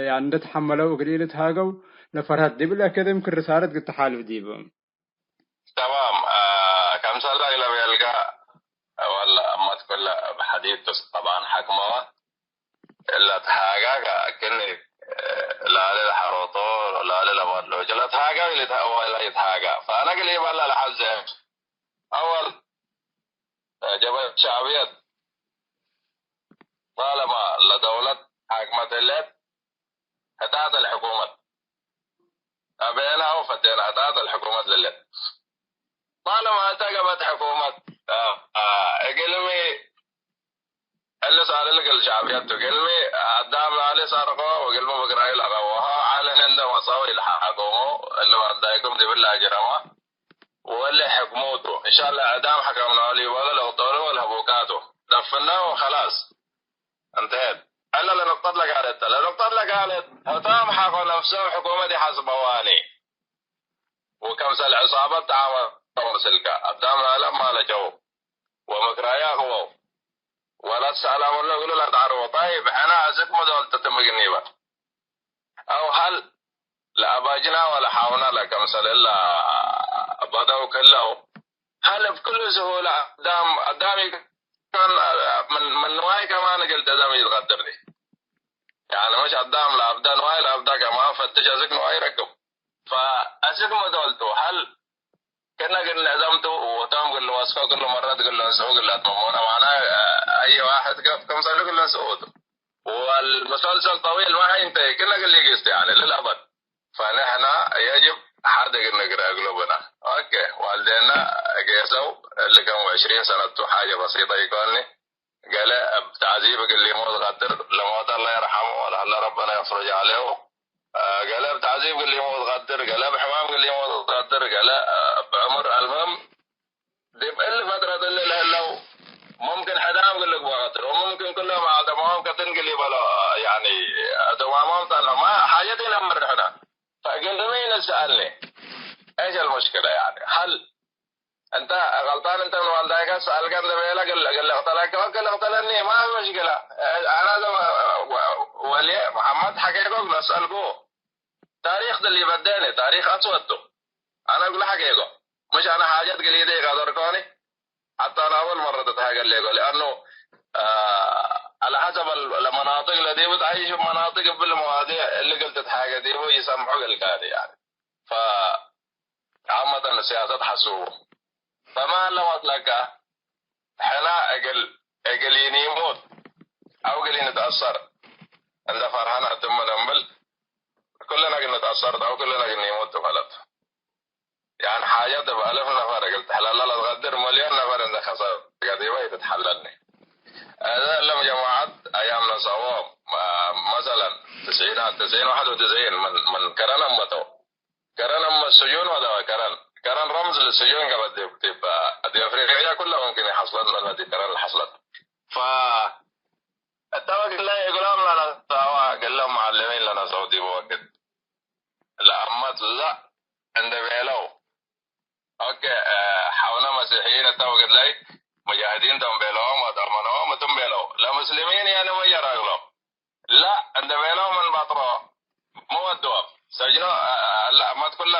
ያኒ እንደ ተሐመለው እግል ኢልትሃገው ለፈርሀት፣ ዲብለ ከደ ይምክን ርሳለት እግል ተሓልፍ ዲቡ። ተማም፣ አ፣ ከምሰል እግለ ቤልከ፣ ወለ አማት ኩለ እብ ሐዲድ ቱ ጠብዓን ሐክመወ። እለ ተሃጋገ ክኒ፣ እ፣ ላሊ ለሐሮቶ፣ ላሊ ለባድሎ፣ ጅለ ትሃጋ ኢልትሃ-፣ ወላ ይትሃጋ። ፈአነ እግል ኢበላ ለሐዜ፣ አወል ጀብሀት ሸዕብየት ጣለማ ለደውለት ሓክመት ህሌት፣ ህዳት አልሕኩመት አቤና አው ፈዴና ህዳት አልሕኩመት ልሌት። ጣለማ እተ ገብአት ሕኩመት፣ አ፣ አ፣ እግልሚ እሊ ሳልል እግል ሸዕብየት ቱ፣ እግልሚ አዳም ላሊ ሰርቆ ወእግልሚ ብግራዩ ለአረወሆ፣ ዐለን እንደ መጸው ኢልሐከሙ፣ እሊ ዋልዳይኩም ዲብለ አጅረማ፣ ወእሊ ሕክሙ ቱ። እንሻለ እዕዳም ሐከምነ ሊበሎ ለቅጠሎ ወለህቡካቱ። ደፍነ ወኸላስ። እንተሄት። እለ ለንቅጠት ለጋለት ተ። ለንቅጠት ለጋለት ህቶም ሐቆ ነፍሶም ሕኩመት ይሐስበዋኒ። ወከምሰል ዕሳበት ተዓመረው ምስልከ። አዳም ላለ ማለቸው። ወምክራየ አቅበው። ወለትሰአላሙ እግሉ ለትዐርቦ። ጠይብ፣ ሕነ አስክ ሚ ዶል ትትምግኒበ? አው ሀል ለአባጅና ወለሓውና ለከምሰል እለ በደው ክለው፣ ሀል እብ ክሉ ስሁለ አዳም፣ አዳም ኢካን ምን፣ ምን ንዋይ ከማን እግል ተደም ኢትቀድር ዲ። ያኒ መሽ አዳም ለአብዳ ንዋይ ለአብዳ ከማን ፈትሽ አስክ ንዋይ ረክብ። ፈአስክ ሚ ዶል ቱ፣ ሀል ክነ እግል ንዕዘምቱ ወቶም እግል ልወስኮ ክሉ መረት እግል ለንስኡ እግል ለአትመሞነ ማና አየ ዋሕድ ከፍ ክምሰሉ እግል ለንስኡ ቱ። ወልመሰልሰል ጠዊል ማሀይ እንተ ክነ እግል ሊጊስት ያኒ ልልአበድ። ፈንሕና የጅብ ሐድ እግል ንግረ እግሉ ብነ። ኦኬ፣ ዋልዴና ጌሰው እሊ ከም ዕሽሪን ሰነት ቱ ሓጀ በሲጠ ኢኮኒ። ገሌ እብ ተዕዚብ እግል ሊሞት ቀድር፣ ለሞተ አላህ የርሐሙ ወለሀለ ረበና የፍርጅ ዐሌሁ። ገሌ እብ ተዕዚብ እግል ሊሞት ቀድር፣ ገሌ እብ ሕማም እግል ሊሞት ቀድር፣ ገሌ እብ ዕምር። አልምህም ዲብ እሊ ፈጥረት እሊ ለህለው ሙምክን ሕዳም እግል ልግበእ ቀድር፣ ወሙምክን ክሎም አደማሆም ከትን እግል ኢበሎ፣ ያኒ አደማሞም ጸንሖ። ማ ሓጀት ኢነምር ንሕነ። ፈእግልሚ ኢንሰአልኒ፣ ኤሽ አልሙሽክለ ያኒ? ሀል እንተ ገልጣን እንተ ምን ዋልዳይከ ሰአልከ እንደ ቤለ እግል፣ እግል ልቅተለከ ወእግል ልቅተለኒ ማፊ መሽክለ። አነ ዘ-፣ ወ-፣ ወልዬ መሐመድ ሐቄቆ እግል አስአልኩ። ታሪክ ድል ይበደኒ፣ ታሪክ አስወድ ቱ። አነ እግሉ ሐቄቆ። ምሽ አነ ሓጀት እግል ኢደይ ቀደርኮኒ። ሐታ አነ አወል መረ ትትሃገሌኮ። ለአኑ፣ አ፣ ዐለ ሐሰብ አል-፣ ለመናጥቅ ለዲቡ ተዐይሽ መናጥቅ እብል መዋዲዕ እሊ እግል ትትሃገ ዲቡ ይሰምሑ እግል ካኒ ያኒ። ፈ-፣ ዓመተን ሲያሰት ሐሱቡ። ፈማን ለወስለከ፣ ሕነ እግል፣ እግል ኢኒሙት አው እግል ኢንትአሰር እንደ ፈርሀነ እትም ነምብል፣ ኩልነ እግል ንትአሰር አው ኩልነ እግል ኒሙት ቱ ፈለት። ያኒ ሓጀት እብ አልፍ ነፈር እግል ትሕለለ ለትቀድር፣ መልዮን ነፈር እንደ ከሰር ገዲበ ኢትትሐለልኒ። እዘ እለም ጀማዐት አያም ነሰዎም፣ መ-፣ መሰለን፣ ትስዒናት፣ ትስዒን ወሐድ ወትስዒን ምን፣ ምን ከረን አመተው። ከረን እመ ስጁን ወደወ ከረን። ከረን ረምዝ ለስጁን ገበት ዲብ፣ ዲብ፣ ዲብ አፍሪቅያ ኩለ ሙምኪን ይሐስለት፣ ምን ዲብ ከረን ለሐስለት። ፈ-፣ እተ ወቅት ላይ እግሎም ለነሳዋ፣ እግሎም መዓልሚን ለነሰው ዲብ ወቅት ለአመት ለእንደ ቤለው፣ ኦኬ፣ እ፣ ሐውነ መሲሕይን እተ ወቅት ላይ ሙጃሂዲን ቶም ቤለዎም ወጠመነዎም እቱም ቤለው። ለሙስሊሚን ያኒ መጀራ እግሎም። ላ፣ እንደ ቤለው ምን ባጥሮ ሚ ወድዎም? ሰጅኖ፣ አ፣ አ፣ ላ፣ መት ኩለ፣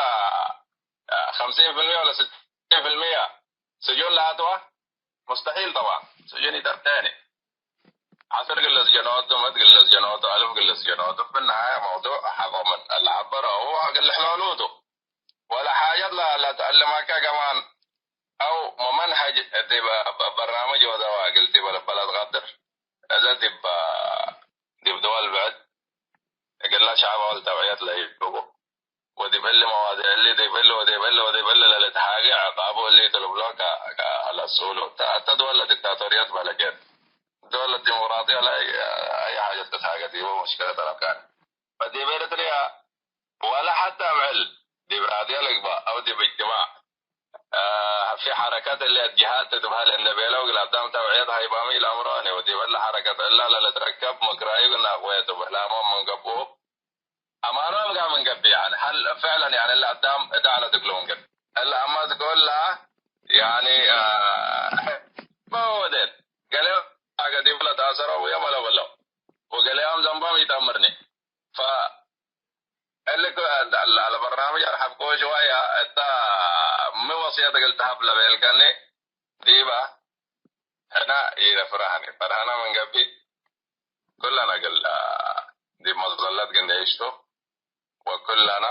አ፣ ኸምሲን ፊልሚየ ወለ ስቲን ፊልሚየ ስጁን ለአትወ? ሙስተሒል ጠብዐን። ስጁን ኢተርቴኒ። ዐስር ግለ ስጀኖቱ፣ ምእት ግለ ስጀኖቱ፣ አልፍ ግለ ስጀኖቱ፣ ፊ ነሃየ መውዱዕ ሐቆ ምን ለዐበረ ህው እግል ሕሎሉ ቱ። ወለ ሓጀት ለ-፣ ለትዐልመከ ከማን አው መመንሀጅ ዲብ በ-፣ በርናምጅ ወደዋ እግል ዲበ ለበለት ቀድር። እዘ ዲብ፣ ዲብ ድወል ብዕድ እግለ ሸዐብ ወልተውዕየት ለኢልብቁ። ወዲብ እሊ መዋዲዕ እሊ ዲብ እሊ ወዲብ እሊ ወዲብ እሊ ለልትሃጌ ዕቃቡ እሊ ቱ ልብሎ ከ-፣ ከአለስኡሉ። ተ-፣ እተ ድወል ለዲክታቶርየት መለኬት። ድወል ለዲሞቅራጥየ ለአይ፣ አይ ሓጀት ልትሃጌ ዲቡ ሙሽክለት አለካን። ፈዲብ ኤረትርያ ወለ ሐተ አምዕል ዲብ ራድዮ ልግበእ አው ዲብ እጅትማዕ፣ አ፣ ፊ ሐረከት እሊ ጅሃድ ትትበህል እንዴ ቤለው እግል አዳም ተውዕየት ሀይባሚ ኢለአምሮኒ ወዲብ እለ ሐረከት እላ ለልትረከብ ምክራዩ እግል ናቅወየ ቱ ብህላሞም ምን ገብኡ፣ አማኖም ጋር ምን ገብእ ያኒ ሀል ፍዕለን ያኒ እለ አዳም እዳ ዐለት እግሉ ምን ገብእ። እለ አማት ክለ ያኒ፣ አ፣ ሕክመ ወዴት ገሌ ሐገ ዲብ ለተአሰረው የመ ለበለው ወገሌያም ዘንቦም ኢተአምርኒ። ፈ እሊ ክ-፣ ለበርናምጅ አርሐብኮ ሽዋየ፣ እተ ሚ ወስየት እግል ተሀብ ለቤልከኒ ዲበ፣ ሕነ ኢነፍርሀኒ። ፈርሀነ ምን ገብእ፣ ኩለነ እግል ዲብ መዘለት ግንዴሽ ቱ። ኩለና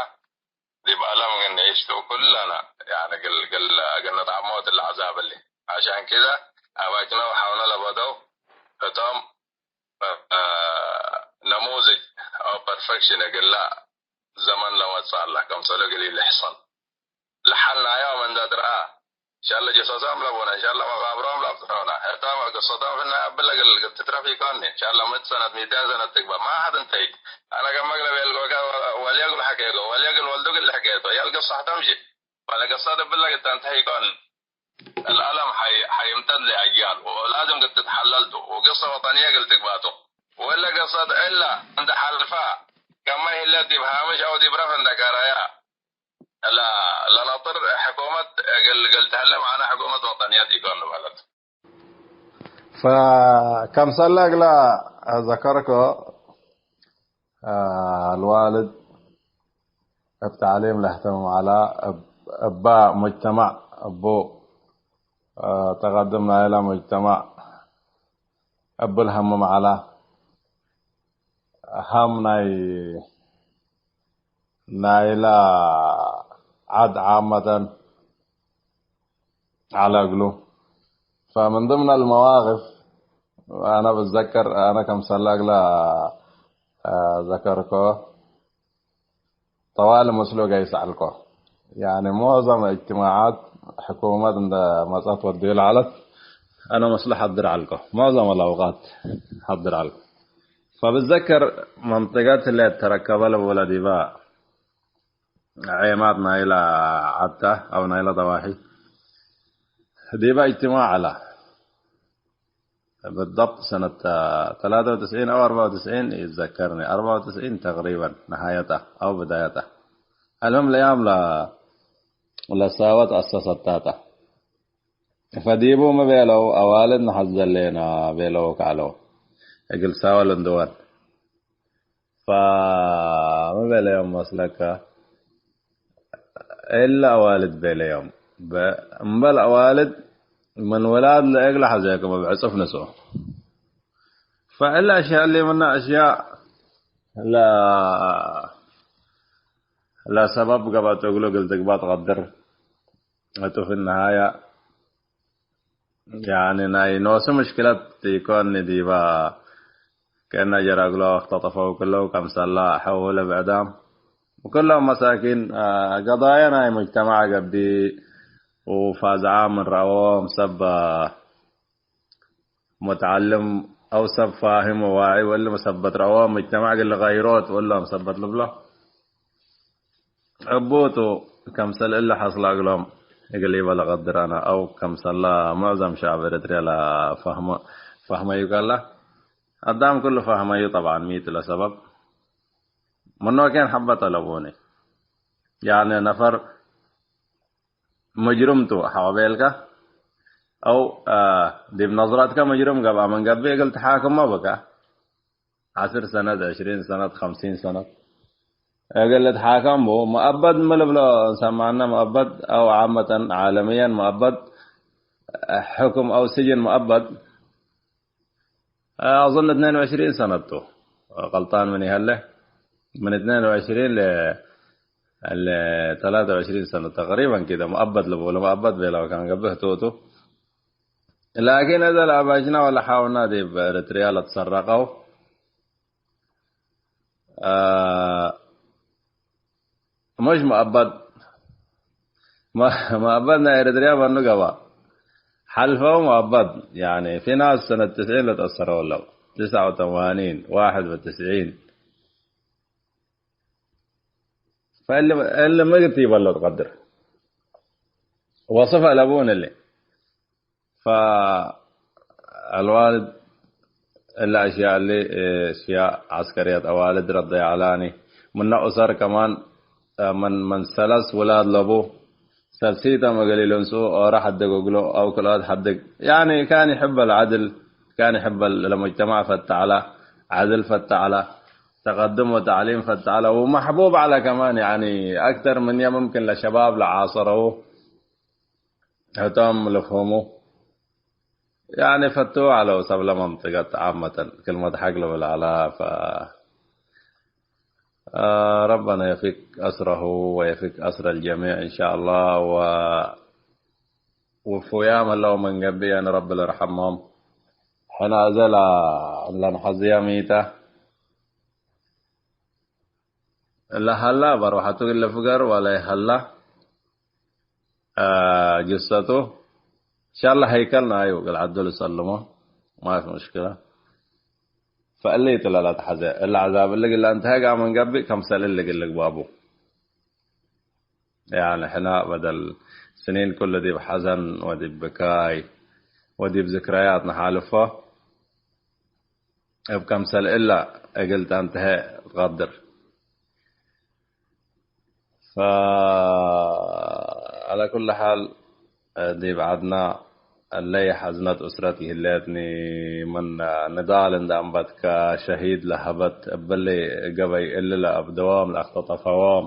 ዲብ አለም እግል ንዒሽ ቱ፣ ኩለና፣ ያኒ፣ እግል፣ እግል፣ እግል ንጣዕሞ እትለ ዐዛብ እሊ። ዐሻን ክደ፣ አባጅነ ወሐውነ ለበደው፣ ህቶም፣ አ፣ ነሙዝጅ አው ፐርፌክሽን እግላ ዘመን ለወጽእ አለ፣ ከምሰሉ እግል ኢልሕሰል። ለሐልናዮም እንደ ትርአ፣ እንሻለ ጀሰሶም ለቡነ፣ እንሻለ መቃብሮም ለአብጽሖነ። ህቶም ቅሰቶም ፍናይ አብለ እግል ትትረፍ ኢኮኒ። እንሻለ ምእት ሰነት፣ ሚቴን ሰነት ትግበእ፣ ማ አሐድ እንተይት። አነ ገመግ ለቤልጎከ ወልየ እግል ሐኬኮ፣ ወልየ እግል ወልዱ እግል ልሕኬቶ፣ ያል ቅሰሕ ተምሺ። ወለቅሰት እብለ እግል ተንተሂ ኢኮኒ። ለአለም ሐይ-፣ ሐይምተት ለአጅያል ወላዝም እግል ትትሐለል ቱ፣ ወቅሰ ወጠንየ እግል ትግበእ ቱ። ወእለ ቅሰት እለ እንደ ሐልፋ፣ ከመ ህለ ዲብ ሃምሽ አው ዲብ ረፍ እንደ ቀረያ፣ ለ-፣ ለነጥር ሕኩመት እግል፣ እግል ተህለ መዕነ ሕኩመት ወጠንየት ኢኮን ልበለት። ፈከምሰለ እግለ ዘከርኮ፣ አልዋልድ እብ ተዕሊም ለህተምም ዐለ፣ እብ-፣ እበ ሙጅተማዕ እቡ፣ ተቀድም ናይለ ሙጅተማዕ እቡ ለህምም ዐለ። ሀም ናይ ናይለ ዐድ ዓመተን ዐለ እግሉ። ፈምን ድምን አልመዋቅፍ አነ ብዘከር፣ አነ ከምሰለ እግለ ዘከርኮ፣ ጠዋሊ ምስሉ ገይስ ዐልኮ። ያኒ ሞዘም እጅትማዓት ሕኩመት እንደ መጸት ወድዩ ለዐለት፣ አነ ምስሉ ሐድር ዐልኮ። ሞዘም አልአውቃት ሐድር ዐልኮ። ፈብዘከር መንጠቀት ህለ ተረከበ ለቡለ ዲበ ዔማት ናይለ ዐድ ተ አው ናይለ ደዋሒ ዲበ እጅትማዕ ዐለ። ብደብጥ ሰነት ተላተ ወትስዒን አው አርበዕ ወትስዒን ኢትዘከርኒ፣ አርበዕ ወትስዒን ተቅሪበን ነሃየተ አው ብዳየተ። አልሙም ለያም ለ-፣ ለሳወት አሰሰታተ። ፈዲቡ ሚ ቤለው፣ አዋልድ ነሐዜ ሌነ ቤለው ከዐለው። እግል ሳወል እንድወል። ፈሚ ቤለዮም መስለከ? እለ አዋልድ ቤለዮም። በ-፣ እምበል አዋልድ ምን ውላድ ለእግለ ሐዜክም እብ ዕጹፍ ንስኦ። ፈእለ አሽያእ እሊ ምነ አሽያእ ለ-፣ ለሰበብ ገብአት እግሉ እግል ትግበእ ትቀድር። እቱ ፊ ነሃየ ያኒ ናይ ኖሱ ምሽክለት ኢኮን ዲባ ከእነ ጀረ እግሎ እክተጠፈው ክለው ከምሰላ ሐውለ ብዕዳም ወክሎም መሳኪን፣ አ፣ ገዳየ ናይ ሙጅተማዕ ገብእ ወፋዝዓ ምን ረአዎም ሰብ፣ አ፣ ሙተዐልም አው ሰብ ፋህም ወዋዒ ወእሊ ሰበት ረአዎም ሙጅተማዕ እግል ልቀይሮት ወእሎም ሰበት ልብሎ። ዕቡቱ ከምሰል እለ ሐስለ እግሎም እግል ኢበ ለቀድር አነ አው ከምሰላ ሙዕዘም ሸዐብ ኤረትርያ ለፈህመ-፣ ፈህመዩ ከላ፣ አዳም ክሉ ፈህመዩ ጠብዓን ሚ ቱ ለሰበብ ምኖ ኬን ሐበ ጠለቡኒ። ያኒ ነፈር ሙጅርም ቱ ሐቆ ቤልከ አው፣ አ፣ ዲብ ነዝረትከ ሙጅርም ገብአ ምን ገብእ እግል ተሓክሞ ብከ። ዐስር ሰነት፣ ዕሽሪን ሰነት፣ ኸምሲን ሰነት እግል ልትሓከም ቡ። መአበድ ሚ ልብሎ እንሰማነ መአበድ አው ዓመተን ዓለምየን መአበድ ሕክም አው ስጅን መአበድ አظن እትነይን ወዕሽሪን ሰነት ቱ። ቀልጣን ምን ይሀለ ምን እትነይን ወዕሽሪን ለ-፣ ለተላተ ወዕሽሪን ሰነት ተቅሪበን ኪደ መአበድ ልብሎ መአበድ ቤለው ካን ገብእ ቱ ቱ። ላኪን እዘ ለአባጅና ወለሓውና ዲብ ኤረትርያ ለትሰረቀው፣ አ፣ ሙሽ መአበድ፣ መ-፣ መአበድ ናይ ኤረትርያ መኑ ገብአ። ሐልፈው መአበድ፣ ያኒ ፊ ናስ ሰነት ትስዒን ለተአሰረው ለው፣ ትስዐ ወተማኒን፣ ዋሕድ ወትስዒን። ፈእሊ፣ እሊ ምግት ይበሎ ትቀድር። ወስፍ አለቡን እሊ። ፈአልዋልድ እለ አሽያእ እሊ፣ አሽያእ ዐስከርየት አዋልድ ረደየ ዐላኒ። ምነ ኡሰር ከማን ምን፣ ምን ሰለስ ውላድ ለቡ፣ ሰልሲቶም እግል ኢልንስኡ ኦሮ ሐድግ እግሉ አው ክልኦት ሐድግ። ያኒ ካን ይሕበ ለዐድል፣ ካን ይሕበ ለሙጅተማዕ ፈተ ዐለ፣ ዐድል ፈተ ዐለ፣ ተቀድም ወተዕሊም ፈተ ዐለ፣ ወመሕቡብ ዐለ ከማን። ያኒ አክተር ምንየ ሙምክን ለሸባብ ለዓሰረዉ ህቶም ልፍሁሙ፣ ያኒ ፈትዉ ዐለው ሰብለ መንጥቀት ዓመተን። ክልመት ሐቅ ልብል ዐለ፣ ፈ-፣ ረበና የፊክ አስረሁ ወየፊክ አስረ ልጀሚዕ እንሻአላህ። ወውፉያም ሀለው ምን ገብእ፣ ያኒ ረቢ ልርሐሞም። ሕነ አዘ ለእንሐዝያ ሚተ ለሀላ በርወሐቱ እግል ፍገር ወለሀላ አ፣ ጅሰቱ። እንሻአላህ ሀይከል ናዩ እግል ዐዱ ልሰልሞ፣ ማፊ ሙሽክለ። ፈእሊ ቱ ለለትሐዜ፣ እለ ዐዛብ እሊ እግል ለእንተሀግ አመን ገብእ፣ ከምሰል እሊ እግል ልግባቡ። ያኒ ሕነ በደል ስኒን ኩሉ ዲብ ሐዘን ወዲብ ብካይ ወዲብ ዝክረያት ነሓልፎ፣ እብ ከምሰል እለ እግል ተንተሀ ትቀድር። ፈዐለ ኩሉ ሓል፣ ዲብ ዐድና እለይ ሐዝነት እስረት ይህሌትኒ፣ ምን ንዳል እንዴ አንበትከ ሸሂድ ለሀበት እብሊ ገበይ እሊ ለአብደዎም ለአክተጠፈዎም፣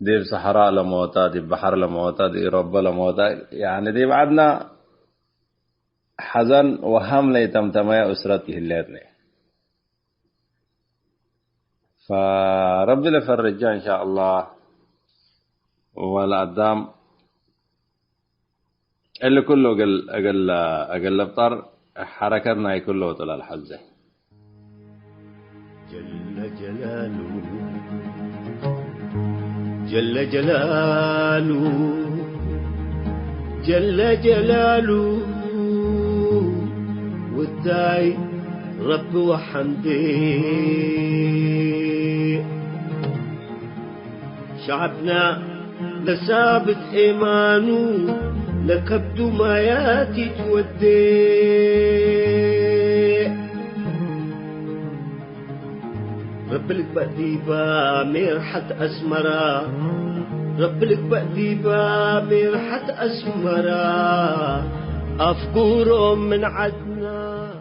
ዲብ ሰሐራእ ለሞተ፣ ዲብ በሐር ለሞተ፣ ዲብ ኢሮበ ለሞተ፣ ያኒ ዲብ ዐድና ሐዘን ወሀም ለይተምተመየ እስረት ይህሌትኒ። ፈረቢ ለፈርጃ እንሻአላህ። ወለአዳም እሊ ኩሉ እግል፣ እግል፣ እግል ልብጠር ሐረከት ናይ ኩሉ ወጡ ለልሐዜ። ጀለ ጀላሉ፣ ጀለ ጀላሉ፣ ጀለ ጀላሉ፣ ውዳይ ረቢ ወሐምድ። ሸዐብና ለሳብት ኤማኑ፣ ለከብዱ ማያት ኢትወዴ። ረቢ ልግበእ ዲባ ሜርሐት አስመራ፣ ረቢ ልግበእ ዲባ ሜርሐት አስመራ፣ አፍጉሮም ምን ዐድና።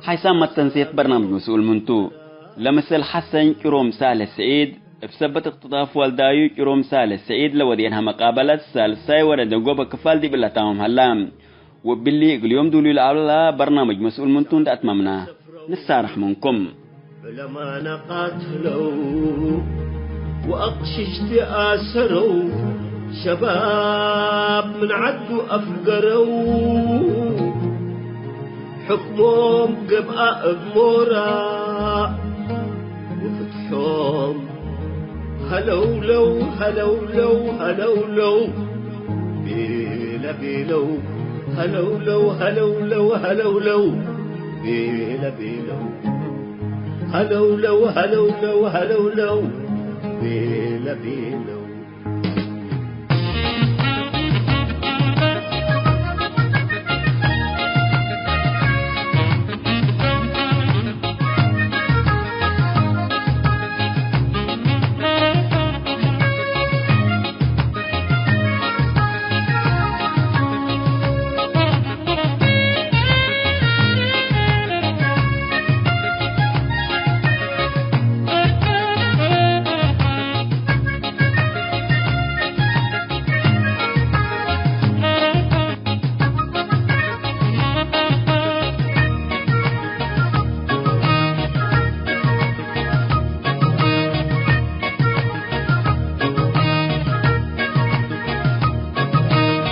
ሓይሳም መተንሴት በርናምጅ መስኡል ምንቱ፣ ለምሰል ሐሰን ጭሮም ሳልሕ ስዒድ፣ እብ ሰበት እክትጣፍ ወልዳዩ ጭሮም ሳልሕ ስዒድ ለወዴንሀ መቃበለት ሳልሳይ ወረደ ጎበ ክፋል ዲብ ለታምም ሀላ። ወእብሊ እግል ዮም ዱሉይ ለዐለ በርናምጅ መስኡል ምንቱ እንዴ አትመምና፣ ንሳረሕ ምንኩም። ዑለማና ቃትለው ወአቅሽሽቲ አሰረው፣ ሸባብ ምን ዐዱ አፍገረው፣ ሕክሞም ገብአ እብ ሞራ፣ ወፍትሖም ሀለውለው፣ ሀለውለው፣ ሀለውለው፣ ቤለ ቤለው፣ ሀለውለው፣ ሀለውለው፣ ሀለውለው፣ ቤለ ቤለው፣ ሀለውለው፣ ሀለውለው፣ ሀለውለው፣ ቤለ ቤለው።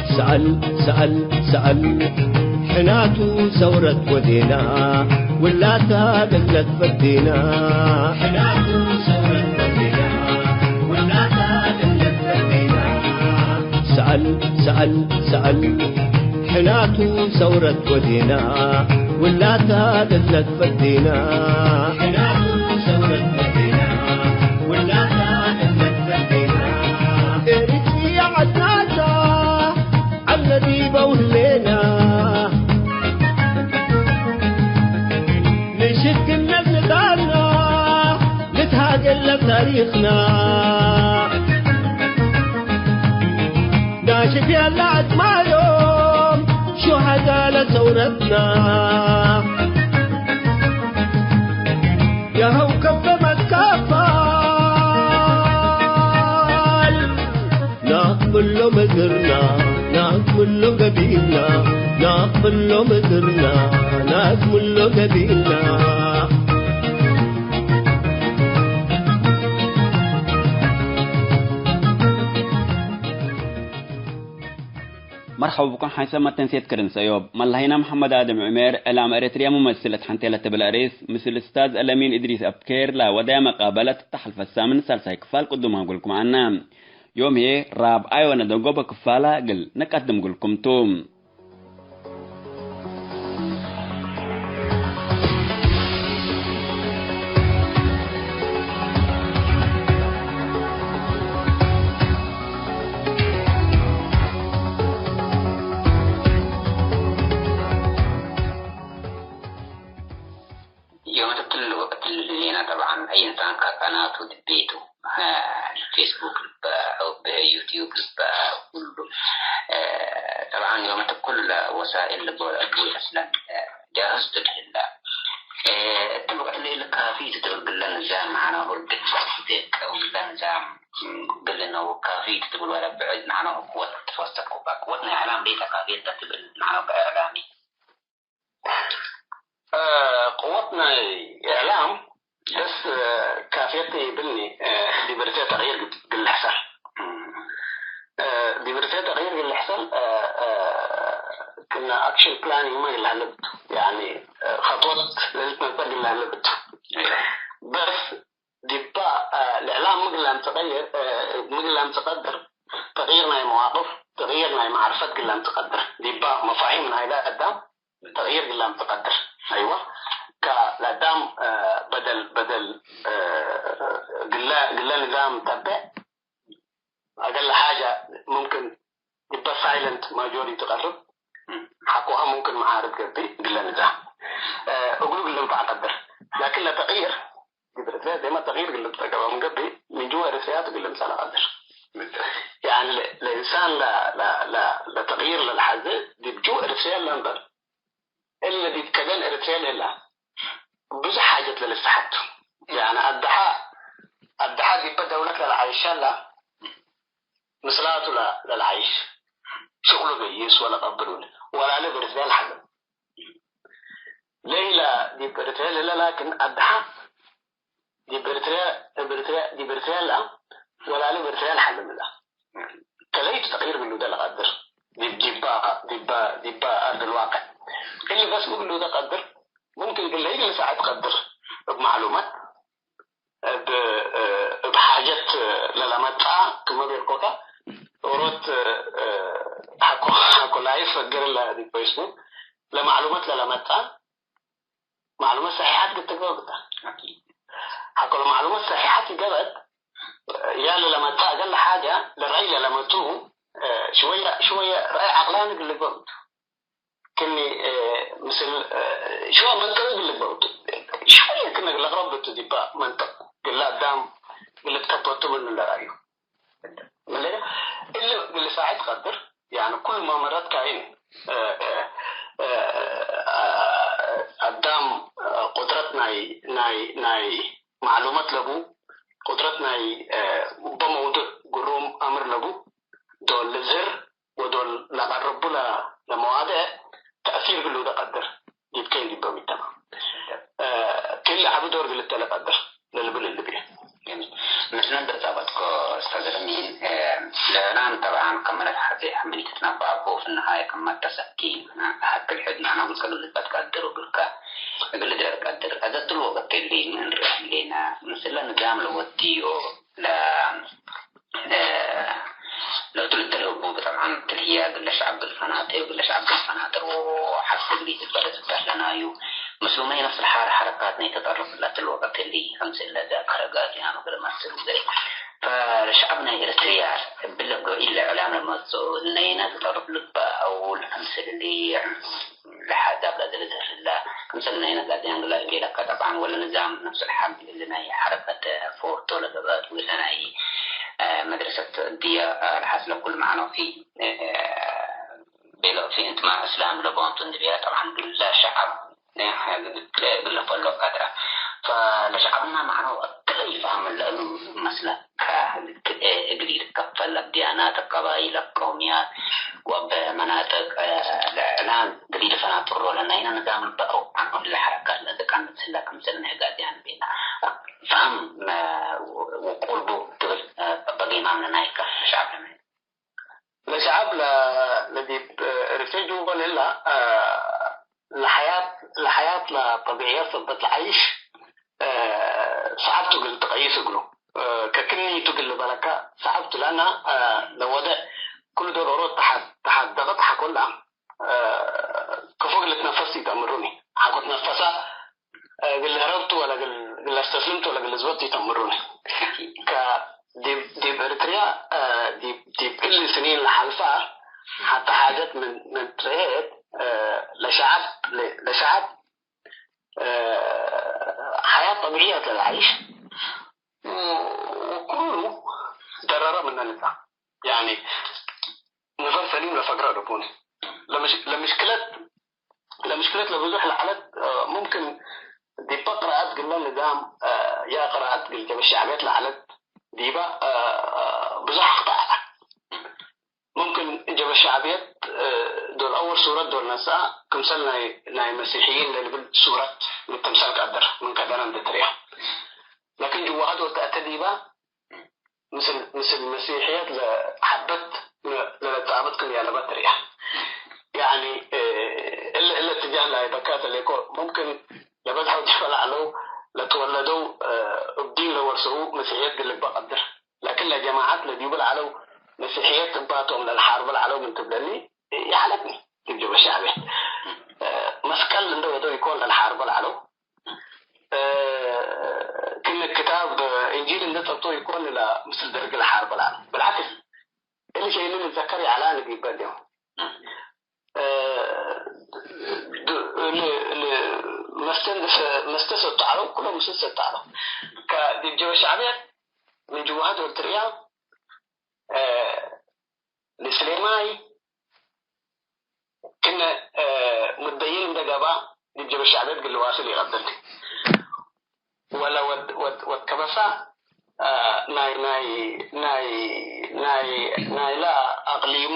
ሰአል፣ ሰአል፣ ሰአል፣ ሕናቱ ሰውረት ወዴና፣ ውላታ ለለት ፈዴና። ሕናቱ ሰውረት ወዴና፣ ውላታ ለለት ፈዴና። ሰአል፣ ሰአል፣ ሰአል፣ ሕናቱ ሰውረት ወዴና፣ ውላታ ለለት ፈዴና። ሕናቱ ሰውረት ወዴና፣ ውላታ ለለት ፈዴና። ኤሪትሪያ ዐድናታ፣ ዐልነ ዲበው ህሌና። ንሽክነት ንዳልና፣ ንትሃጌ ለታሪክና። ናሽፍ ያለ አጽማዮም ሹሃዳ ለሰውረትና። የሀው ከበ መትከፋል ናቅብሎ ምድርና፣ ናቅብሎ ገቢና፣ ናቅብሎ ምድርና፣ ናቅብሎ ገቢና። መርሐባ ብኩም ሓይሰ መተንሴት ክርን ሰእዮብ። መላሂና መሐመድ ኣደም ዑሜር፣ እዕላም ኤረትርያ ሙመስል እት ሐንቴ ለትብል አርእስ፣ ምስል እስታዝ አልአሚን እድሪስ አብኬር ለወደየ መቃበለት፣ ተሐልፈ ሳምን ሳልሳይ ክፋል ቅዱም ሀብግልኩም ዐና። ዮም ህዬ ራብዓይ ወነደንጎበ ክፋላ እግል ንቀድም ግልኩም ቱ። ዮም እት ክል ወቅት ህሌነ፣ ጠብዓን፣ አይ እንሳን ከቀናቱ ድቤቱ፣ አ፣ ፌስቡክ ልበ፣ አው ዩትዩብ ልበ፣ ኩሉ፣ አ፣ ጠብዓን፣ ዮም እት ኩለ ወሳኢል ልበ ወለአቡ አስለን፣ አ፣ ጃህዝ ቱ ትህለ። አ፣ እት ወቅት ህሌነ ካፊ ቱ ትብል ግለ ንዛም መዕናሁ እግል ትወስክ፣ ወግለ ንዛም ግል ነው ካፊ ቱ ትብል ወለ ብዕድ መዕናሁ ቅወት ትትወሰክ እባ። ቅወት ናይ እዕላም ቤተ ካፊ እተ ትብል መዕናሁ ከእዕላሚ። እ፣ ቅወት ናይ እዕላም በስ፣ እ፣ ካፍየት ይብልኒ፣ እ፣ ዲብ ኤረትርያ ተቅይር ግድ-፣ ግል ሕሰል። እ፣ ዲብ ኤረትርያ ተቅይር ግል ሕሰል፣ እ፣ እ፣ ክና አክሽን ፕላኒንግ ማ ግል ሀለብቱ፣ ያኒ፣ እ፣ ከጥወት ለልትመጸእ ግል ሀለብቱ። በስ ዲባ፣ እ፣ ለእዕላም ምግል ለአምጽእ ቀይር፣ እ፣ ምግል ለአምጽእ ቀድር፣ ተቅይር ናይ መዋቅፍ፣ ተቅይር ናይ መዓርፈት ግል ለአምጽእ ቀድር። ዲባ መፋሂም ናይለ አዳም ተቅይር ግል ለአምጽእ ቀድር። አይወ፣ ከለአዳም፣ እ፣ በደል፣ በደል፣ እ፣ ግለ፣ ግለ ንዛም ተቤዕ፣ አገለ ሓጀ ሙምክን ዲበ ሳይለንት ማጆሪቲ ቀርብ፣ ሐቆሀ ሙምክን መዓርድ ገብእ ግለ ንዛም፣ እ፣ እግሉ ግል ልንፈዕ ቀድር። ላኪን ለተቅይር ዲብ ኤረትርያ ዴመ ተቅይር ግል ልትረገበ ምን ገብእ፣ ምን ጅወ ኤረትርያ ቱ ግል ልምጸእ ለቀድር። ያኒ ለ-፣ ለእንሳን ለ-፣ ለ-፣ ለ-፣ ለተቅይር ለልሐዜ ዲብ ጅወ ኤረትርያ ለእንበር፣ እለ ዲብ ከደን ኤረትርያ ለህላ ብዙሕ ሓጀት ለልሰሐቱ። ያኒ አድሐ፣ አድሐ ዲበ ደውለት ለልዓይሽ ሀላ፣ ምስላቱ ለ-፣ ለልዓይሽ ሽቅሉ ገይስ ወለቀብሉን ወላሊ ብርዝቤ ለሐልም። ለኢላ ዲብ ኤረትርያ ለህለ ላኪን አድሐ ዲብ ኤረትርያ፣ እብ ኤረትርያ፣ ዲብ ኤረትርያ ለአ ወላሊ እብ ኤረትርያ ለሐልም ለአ። ከለይቱ ተቅይር ግሉ ደ ለቀድር። ዲብ፣ ዲባ፣ ዲባ፣ ዲባ አርድ ልዋቅዕ። እሊ በስ ሚ ግሉ ደ ቀድር፣ ሙምክን ግለይ ግል ሳዕድ ቀድር። እብ ማዕሉማት፣ እብ፣ እብ ሓጀት ለለመጽአ፣ ክመ ቤልኮከ፣ ኦሮት፣ ሐቆ፣ ሐቆ ላይፍ ፈግር እለ ዲብ ፌስቡክ ለማዕሉማት ለለመጽአ፣ ማዕሉመት ሰሒሐት ግድ ትግበእ ብታ። አኪድ። ሐቆ ለማዕሉመት ሰሒሐት ይገብአት፣ ያለ ለመጽአ እገለ ሓጀ ለረአይ ለለመጽኡ፣ እ፣ ሽወየ፣ ሽወየ ረአይ ዐቅላኒ እግል ልግበእ ብቱ። ክኒ፣ እ፣ ምስል፣ እ፣ ሽወየ መንጥቅ እግል ልግበእ ብቱ። ሽወየ ክነ እግል ለቅረብ ብቱ ዲባ መንጥቅ። ግለ አዳም እግል ልትከትበቱ ምኑ ለረአዩ። ምንለ እሊ እግል ልሳዕድ ቀድር፣ ያኒ ኩሉ መመረት ካይን፣ እ፣ እ፣ እ፣ አዳም፣ እ፣ ቁድረት ናይ፣ ናይ፣ ናይ ማዕሉመት ለቡ፣ ቁድረት ናይ፣ እ፣ በመውዱዕ ግሩም አምር ለቡ፣ ዶል ልዝህር ወዶል ለቀርቡ ለ-፣ ለመዋድዕ ተእሲር ግሉ ለቀድር። ዲብ ከይን ዲብ ሙጅተማዕ፣ እ፣ ክል ዐቢ ዶር ግልተ ለቀድር ለልብል እልብየ። ጀሚል። ምስለን በጻበጥኮ ኡስታዝ አሚን፣ እ፣ ለእዕላም ጠብዓን ከመ ለትሐዜ ሐምል ኢትትነባቦ፣ ፍነሃየ ከመ ተሰኪ፣ ሐክል ሕድ መዕናሁ ምስል ልትቀድር እግልከ፣ እግል ልድረር ቀድር። አዘ እትሉ ወቅት እሊ ምን እንርኤ ህሌነ፣ ምስለ ንዛም ለወድዮ፣ ለ-፣ እ፣ ለእቱ ልትልህቡ ብጠብዓን ትልህየ እግለ ሸዐብ እግል ፈናቴ ወእግለ ሸዐብ እግል ፈናጥር ወሐስ እግል ኢትበለጽ እት ለናዩ ምስሉመ ነፍስ ለሓለ ሐረካት ናይ ተጠርፍ ለትል ወቅት እሊ፣ ክምስለ ዛከረ ጋዝያኖ እግል መስል ወገሌ። ፈለሸዐብ ናይ ኤረትርያ እብለ ገቢል ለእዕላም ለመጽኦ፣ ነይነ ተጠርፍ ልበ አው ለክምስል እሊ ለሐዛብ ለዘለዘህርላ፣ ክምሰል ነይነ ጋድያን ግላ እቤለከ ጠብዓን፣ ወለ ንዛም ነፍስ ለሓል እሊ ናይ ሐረከት ፎርቶ ለገብአት፣ ወለ ናይ፣ አ፣ መድረሰት እድየ፣ አ፣ ለሐስለ ኩል መዕነው ፊ፣ አ፣ ቤለ ፊ እንትማ እስላም ለቦንቱ እንድብያ፣ ጠብዓን ግላ ሸዐብ እግለ ፈሎ ቀድረ። ፈለሸዐብና መዕነው እክለ ኢፋህም ለእሉ መስለ። ከ-፣ እግል ኢልከፈል፣ እብ ድያናት፣ እብ ቀባይል፣ እብ ቀውምያት ወእብ መናጥቅ፣ እ፣ ለእዕላም እግል ኢልፈናጥሮ ለናይነ ንዛም ልበአው ዐንሆ እለ ሐረካት ለትቀንጽ ህለ ክምሰል ናይ ጋድያን ቤለ ፈሀም፣ እ፣ ውቁል ቡ ትብል፣ እ፣ በጌማም ለናይከ ሸዐብ ለናይ ለሸዐብ ለ-፣ ለዲብ ኤረትርየ ጅወ ለህላ፣ አ፣ ለሐያት፣ ለሐያት ለጠቢዕየት ሰበት ለዐይሽ፣ አ፣ ሰዐብ ቱ እግል ትቀይስ እግሉ። አ፣ ከክኒ ቱ እግል ልበለከ ሰዐብ ቱ ለአነ፣ አ፣ ለወድዕ ክሉ ዶል ኦሮት ተሐት፣ ተሐት ደቅት ሐቆ ለአም። አ፣ ከፎ እግል ልትነፈስ ኢተአምሩኒ። ሐቆ ትነፈሰ፣ አ፣ እግል ልህረብ ቱ ወለ እግል፣ እግል ለስተስልም ቱ ወለ እግል ልዝበጥ ኢተአምሩኒ። ከ-፣ ዲብ፣ ዲብ ኤረትርያ፣ አ፣ ዲብ፣ ዲብ እሊ ስኒን ለሐልፈ ሐተ ሓጀት ምን፣ ምን ትርኤት፣ አ፣ ለሸዐብ፣ ለ-፣ ለሸዐብ፣ አ፣ ሐያት ጠቢዕየት ለልዓይሽ ወኩሉ ደረረ ምነ ንዛም። ያኒ ነፈር ሰሊም ለፈግረ አለቡኒ። ለምሽ-፣ ለምሽክለት፣ ለምሽክለት ለብዙሕ ለዐለት፣ አ፣ ሙምክን ዲበ ቅራአት ግለ ንዛም፣ አ፣ ያ ቅራአት ግል ጀበ ሸዕብየት ለዐለት ዲበ፣ አ፣ ብዙሕ አክጠእ ዐለ። ሙምክን ጀበ ሸዕብየት፣ እ፣ ዶል አወል ሱረት ዶል ነስአ፣ ክምሰል ናይ፣ ናይ መሲሕይን ለልብል ሱረት ምን ተምሳል ቀድር ምን ከደነ እንዴ ትርኤ። ላኪን ጅዋሀ ዶል ተአተ ዲበ፣ ምስል፣ ምስል መሲሕየት ለሐበት ለ-፣ ለለጻብጥ ክም ያለበት ትርኤ። ያኒ፣ እ፣ እለ፣ እለ እትጃህ ናይ በካተ ሌኮ፣ ሙምክን ለበዝሐው ዲበ ለዐለው ለትወለደው፣ እ፣ እብ ዲን ለወርሰው መሲሕየት ግልበ ቀድር። ላኪን ለጀማዐት ለዲቡ ለዐለው መሲሕየት እባቶም ለልሓርቦ ለዐለው ምን ትብለኒ፣ ይዐለትኒ። ዲብ ጀበ ሸዕብየት፣ እ፣ መስቀል እንደ ወደው ኢኮን ለልሓርቦ ለዐለው፣ እ፣ ክም ክታብ እንጂል እንደ ጸብጦ ኢኮን ለምስል ደርግ ለሓርቦ ለዐለው። ብልዓክስ፣ እሊ ሸይኒ ልትዘከር ይዐላኒ ዲበ እድዮም። እ፣ ድ-፣ ል-፣ ል-፣ መስተ እንደ ሰ-፣ መስተ ሰቱ ዐለው፣ ኩሎም ምስል ሰቱ ዐለው። ከዲብ ጀበ ሸዕብየት ምን ጅዋሀት ወልትርያ፣ እ፣ ለስሌማይ ክነ፣ እ፣ ሙደይን እንደ ገብአ፣ ዲብ ጀበ ሸዕብየት እግል ልዋስል ኢቀድር። ወለ ወድ፣ ወድ፣ ወድ ከበሳ፣ አ፣ ናይ፣ ናይ፣ ናይ፣ ናይ፣ ናይላ አቅሊሙ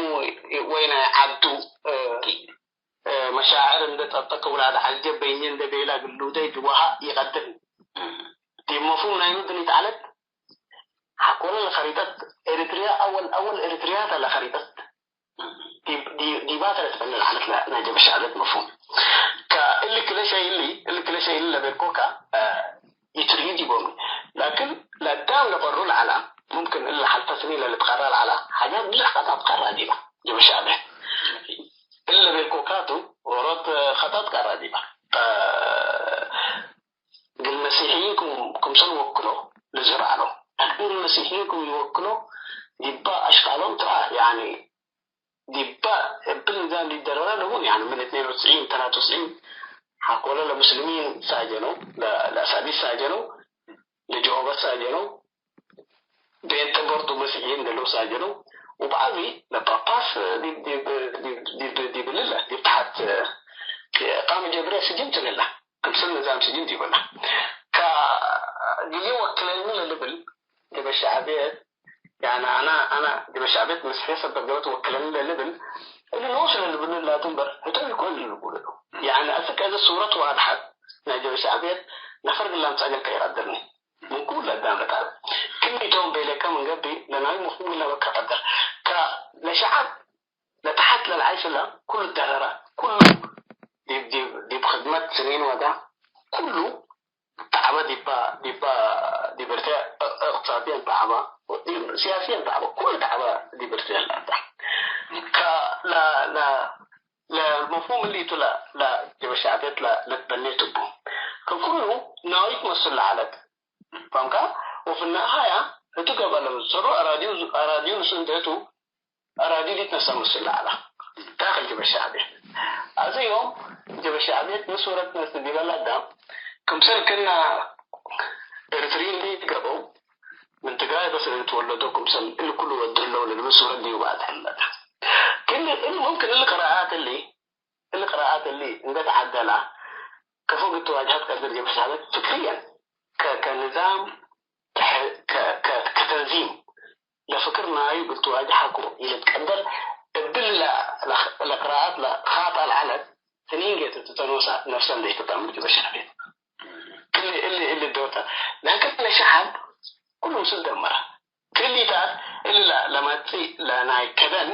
ወይ ናይ ዐዱ፣ እ፣ እ፣ መሻዕር እንደ ጸብጠከ ውላድ ዐልጀ በይኔ እንደ ቤላ ግሉደይ ጅዋሃ ይቀድር። ዲብ መፍሁም ናይኑ ድኒት ዐለት፣ ሐቆለ ለኸሪጠት ኤሪትርያ፣ አወል፣ አወል ኤሪትርያ ተ ለኸሪጠት። ዲብ-፣ ዲ-፣ ዲባተ ለትበኔ ለዐለት ለ-፣ ናይ ጀበ ሸዕብየት መፍሁም። ከእሊ ክለ ሸይ እሊ፣ እሊ ክለ ሸይ እሊ ለቤልኮከ፣ አ፣ ኢትርእዩ ዲቦም። ላኪን ለአዳም ለቀሩ ለዐላ፣ ሙምክን እሊ ሐልፈ ስኒን ለልትቀረ ለዐላ፣ ሓጃት ብዙሕ ኸጣት ቀረ ዲበ፣ ጀበ ሸዕብየት። እሊ ለቤልኮካቱ ዎሮት ኸጣት ቀረ ዲበ። አ፣ እግል መሲሕይን ክም-፣ ክምሰል ወክሎ ልዝህር ዐለው። ላኪን እግል መሲሕይን ክም ኢወክሎ ዲበ አሽቃሎም ትረአ፣ ያኒ ዲበ እብል ንዛም ዲብ ደረረ ለቡን፣ ያኒ ምን እትኔን ወትስዒን፣ ተላተ ወትስዒን ሐቆለ ለሙስሊሚን ሳጀነው፣ ለ-፣ ለአሳዲስ ሳጀነው፣ ለጀሆበት ሳጀነው፣ ቤንተ በርዱ መሲሕይን ደለው ሳጀነው፣ ወበዐቢ ለጳጳስ ዲብ፣ ዲብ፣ ዲብ፣ ዲብ፣ ዲብ እልለ፣ ዲብ ተሐት ቃመ ጀብርየ ስጅን ቱ ለላ። ክምሰል ንዛም ስጅን ዲበላ። ከ-፣ ግሌ ወክለኒ ለልብል ዲበ ሸዕብየት፣ ያኒ አና፣ አና ዲበ ሸዕብየት መስሕየ ሰበት ገብአት ወክለኒ ለልብል፣ እሊ ኖሱ ለልብሉ ላቱ እምበር፣ ህቶም ኢኮን ልብሉ። ያኒ አስክ እዘ ሱረት ዋድሐት ናይ ዲበ ሸዕብየት ነፈር ግላም ጸገል ከይቀድርኒ። ምን ኩሉ አዳም ለታለ። ክም ኢቶም ቤለከ ምን ገብእ፣ ለናዩ መፍሁም ግላም ከቀድር። ከ-፣ ለሸዐብ ለተሐት ለልዓይሽ እለ ኩሉ ደረረ፣ ኩሉ ዲብ፣ ዲብ፣ ዲብ ክድመት ስኒን ወደ፣ ኩሉ ተዐበ ዲባ፣ ዲባ፣ ዲብ ኤርትርያ እቅትሳድየን ተዐበ፣ ወዲብ ሲያስየን ተዐበ፣ ኩሉ ተዐበ ዲብ ኤርትርያ ለአዳ። ከ-፣ ለ-፣ ለ-፣ ለመፍሁም እሊቱ ለ-፣ ለ-፣ ዲበ ሸዕብየት ለ-፣ ለትበኔት እቡ። ከኩሉ ናዊት መስል ለዐለት። ፋምካ? ወፍናሃያ እቱ ገብአ ለምትሰሩ አራዲዩ፣ አራዲዩ ንሱ እንዴቱ አራዲዩ ሊትነሳ መስል ለዐላ ዳክል ጀበ ሸዕብየት። አዜ ዮም ጀበ ሸዕብየት ምን ሱረት ነስ ዲበ ለአዳም ክምሰል ክና ኤርትርዪ እንዴ ገበው ምን ትግራይ በስ ለልትወለዶ ክምሰል እሊ ኩሉ ወድር ለው ለልብል ሱረት ዲቡ ባትሐመደ። ክን እሊ ሙምክን እሊ ቅራአት እሊ እሊ ቅራአት እሊ እንዴ ተዐደላ፣ ከፎ እግል ትዋጅሀ ትቀድር ጀበ ሸዕብየት ፍክርየን ከ-፣ ከንዛም ተሐ-፣ ከ-፣ ከ-፣ ከተንዚም ለፍክር ናዩ እግል ትዋጅሀ እኮ ኢልትቀደር፣ እብሊ ለ-፣ ለ-፣ ለቅራአት ለካጣ ለዐለት ስኒን ጌት ትተኖሳ ነፍሰ እንዴ ትጠምር ጀበ ሸዕብየት። ክል እሊ፣ እሊ ዶተ። ላኪን ለሸዐብ ኩሉ ምስል ደመረ። ክሊታት እሊ ለ-፣ ለመጽእ ለናይ ከደን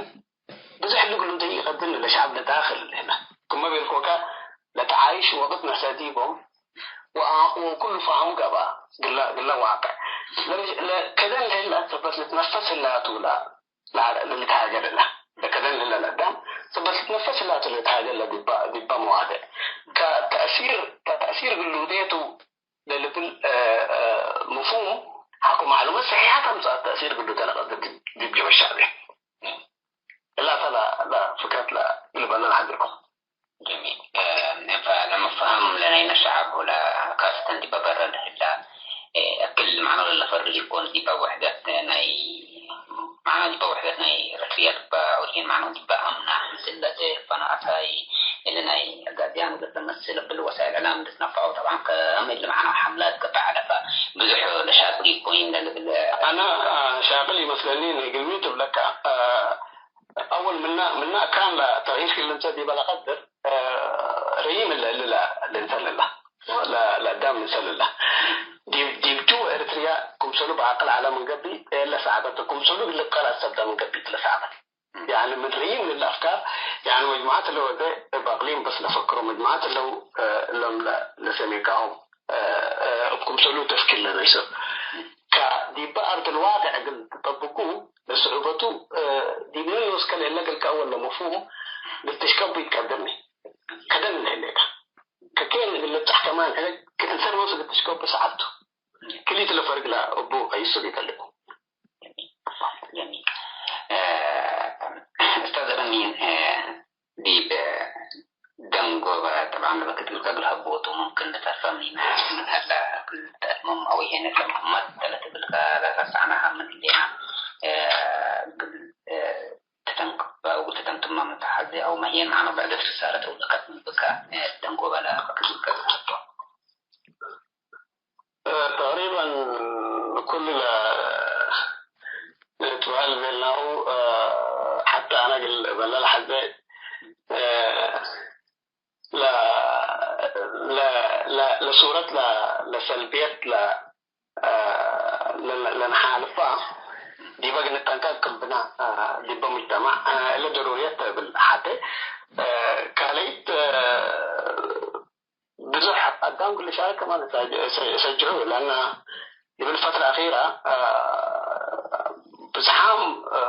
ብዝሕ እሊ ግሉደይ ኢቀድር ለሸዐብ ለዳክል ህለ። ክመ ቤልኮከ ለተዓይሽ ወቅት ነሰዲቦም ወአ-፣ ወኩሉ ፈሀሙ ገብአ ግለ፣ ግለ ዋቅዕ። ለ-፣ ለ-፣ ከደን ለህለ ሰበት ልትነፈስ ህላቱ ለ-፣ ለ-፣ ለልትሃገር እለ። ለከደን ለህለ ለአዳም ሰበት ልትነፈስ ህላቱ ለልትሃገር እለ ዲበ፣ ዲበ መዋድዕ። ከተእሲር፣ ተእሲር ግሉዴቱ ለልብል፣ እ፣ እ፣ መፍሁም ሐቆ ማዕሉመት ሰሒሐት አምጽአት ተእሲር ግሉዴ ለቀድር ዲብ፣ ዲብ ጀበ ሸዕብየ። እላ ተ ለ-፣ ለፍክረት ለግልበነ ለሐዜኮ። ጀሚል። እ፣ ፈለመፍሀም ለናይነ ሸዐብ ወለካሰተን ዲበ በረ ለህላ፣ እ፣ እክል መዕኖ ለለፈርጅ ኢኮን፣ ዲበ ውሕደት ናይ፣ መዕኖ ዲበ ውሕደት ናይ ኤረትርያ ዲበ ወይን መዕኖ ዲበ አምና ምስል ለዘ ፈኖ አሳይ እሊ ናይ አጋዝያን ወገጽ ለመስል እብል ወሳይል እዕላም ልትነፈዐው። ጠብዓን ከም እሊ መዕኖ ሐምላት ገብአ ዐለ፣ ፈብዙሕ ለሻቅል ኢኮን ለልብል። አነ፣ አ፣ ሻቅል ኢመስለኒ፣ ናይ ግልሚት እብለከ፣ አ፣ አወል ምነ፣ ምነ አካን ለተግይር ክል እንተ ዲበ ለቀድር፣ እ፣ ረይም እለ እሊ ለ-፣ ልንሰልላ፣ ለ-፣ ለአዳም ልንሰልላ። ዲብ፣ ዲብ ጅው ኤረትርያ ክምሰሉ በአቅል ዐለ ምን ገብእ፣ ኤለ ሰዕበት፣ ክምሰሉ እግል ልብቀል አሰብደ ምን ገብእ ለሰዕበት። ያኒ ምን ረይም እሊ አፍካር፣ ያኒ መጅሙዓት እለ ወደ እብ አቅሊም በስ ለፈክሮ መጅሙዓት እለው፣ እ፣ እሎም ለ-፣ ለሰሜካሆም። እ፣ እብ ክምሰሉ ተፍኪር ለነይሰው። ከዲበ አርድ ልዋቅዕ እግል ትጠብቁ ለስዑበቱ፣ እ፣ ዲብ ምን ኖስከ ለእለ እግል ከአወል ለመፍሁም እግል ትሽቀቡ ኢትቀድርኒ። ከደን ለህሌከ። ከኬን እግል ልብጻሕ ከማን ሕለግ ከእንሰር ኖስ እግል ትሽቀቡ ሰዓቱ። ክሊት ለፈርግ ለእቡ አይሱብ ይፈልጉ። ጀሚል። እ፣ ኡስታዝ አሚን፣ እ፣ ዲብ ደንጎበ፣ ጠብዓን፣ ለበክትልከ እግል ሀቦቱ፣ ሙምክን ልተርፈ ምን፣ ምን ሀለ፣ እግል ተአትመም አው ይሄን ለመሐመድ ተለትብልከ ለረሳዕናሀ ምን ህሌና፣ እ፣ እግል፣ እ፣ ተተንክበ ወተተንትመ ምን ተሐዜ አው መህየን መዕነ ብዕደት ርሳለት አው ለከት ምን ብከ፣ እ፣ ደንጎበ ለበክትልከ እግል ሀቦ። እ፣ ተቅሪበን ኩሉ ለ-፣ ልትበህል ቤልናሁ፣ እ፣ ሐተ አነ እግል እበለ ለሐዜ፣ እ፣ ለ-፣ ለ-፣ ለ-፣ ለሱረት ለ-፣ ለሰልብየት ለ-፣ እ፣ ለ-፣ ለ-፣ ለነሓልፋ ዲበ እግል ንጠንቀቅ ክም ብነ፣ እ፣ ዲበ ሙጅተማዕ፣ እ፣ እለ ደሩርየት እብል ሐቴ፣ እ፣ ካልኢት፣ እ፣ ብዙሕ አዳም ክል ሻይ ከማን እሰጅዑ፣ ለአነ እብል ፈትረ አኺረ፣ አ፣ ብዝሓም፣ አ፣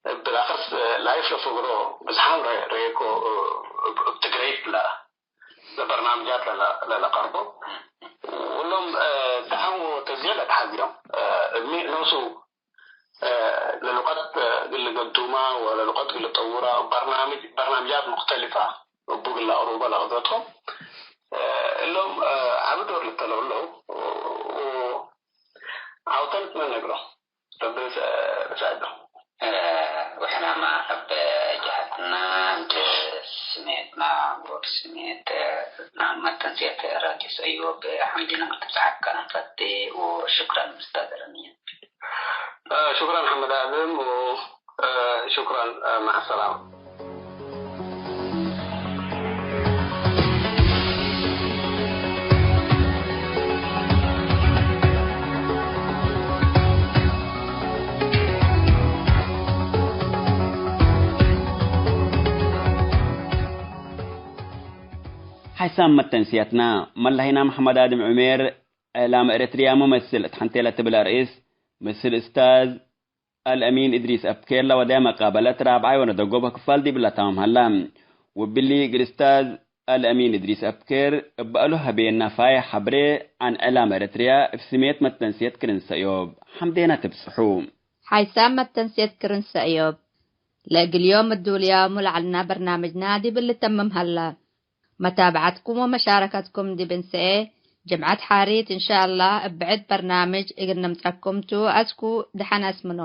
እብ ለአክርስ ላይፍ ለፍግሮ ብዝሓም ረ-፣ ረኤኮ፣ አ፣ እብ፣ እብ ትግረይት ለ-፣ ለበርናምጃት ለለ-፣ ለለቀርቦ። ወሎም፣ አ፣ ደዓም ወተዝየ ለአትሐዝዮም። አ፣ እብኒ ኖሱ እ፣ ለሉቀት እግል ልገዱማ ወለሉቀት እግል ልጠውራ በርናምጅ፣ በርናምጃት ሙክተሊፈ እቡ እግል ለአቅሩበ ለቅድረቶም፣ እ፣ እሎም፣ እ፣ ዐቢ ዶር ልተለው እለው ወዐውተን ትመነግሮ። ረቢ ርስ-፣ ርሳዕዶ። እ፣ ወሕናማ እብ ጀሀትና እንተ ስሜትና ወእብ ስሜት፣ እ፣ መተንስየት ራድዮ ሰእዮብ ሐምድነ ምትብጽሐከ እንፈቴ ወሽክረን ኡስታዝ ረሚን። እ፣ ሹክረን ሐመድ አድም ወ፣ እ፣ ሹክረን፣ እ፣ መዐ ሰላመ። ሐይሳም መተንስየትና፣ መለሀይና መሐመድ አድም ዑሜር፣ እዕላም ኤረትርያ መመስል እት ሐንቴ ለትብል አርእስ፣ ምስል እስታዝ አልአሚን እድሪስ አብኬር ለወደ መቃበለት ራብዓይ ወነደጎበ ክፋል ዲብለ ታምም ሀላ። ወብሊ እግል እስታዝ አልአሚን እድሪስ አብኬር እበ እሉ ሀቤነ ፋይ ሐብሬ ዐን እዕላም ኤረትርያ እብ ስሜት መተንስየት ክርን ሰእዮብ ሐምዴነ ትብጽሑ። ሓይሳም መተንስየት ክርን ሰእዮብ። ለእግል ዮም እዱልያሙ ለዐልና በርናምጅና ዲብ ልተምም ሀላ። መታብዐትኩም ወመሻረከትኩም ዲብ እንሰኤ ጅምዐት ሓሪት እንሻአላህ እብ ብዕድ በርናምጅ እግል ንምጸኩም ቱ። አስኩ ደሐን አስምኖ።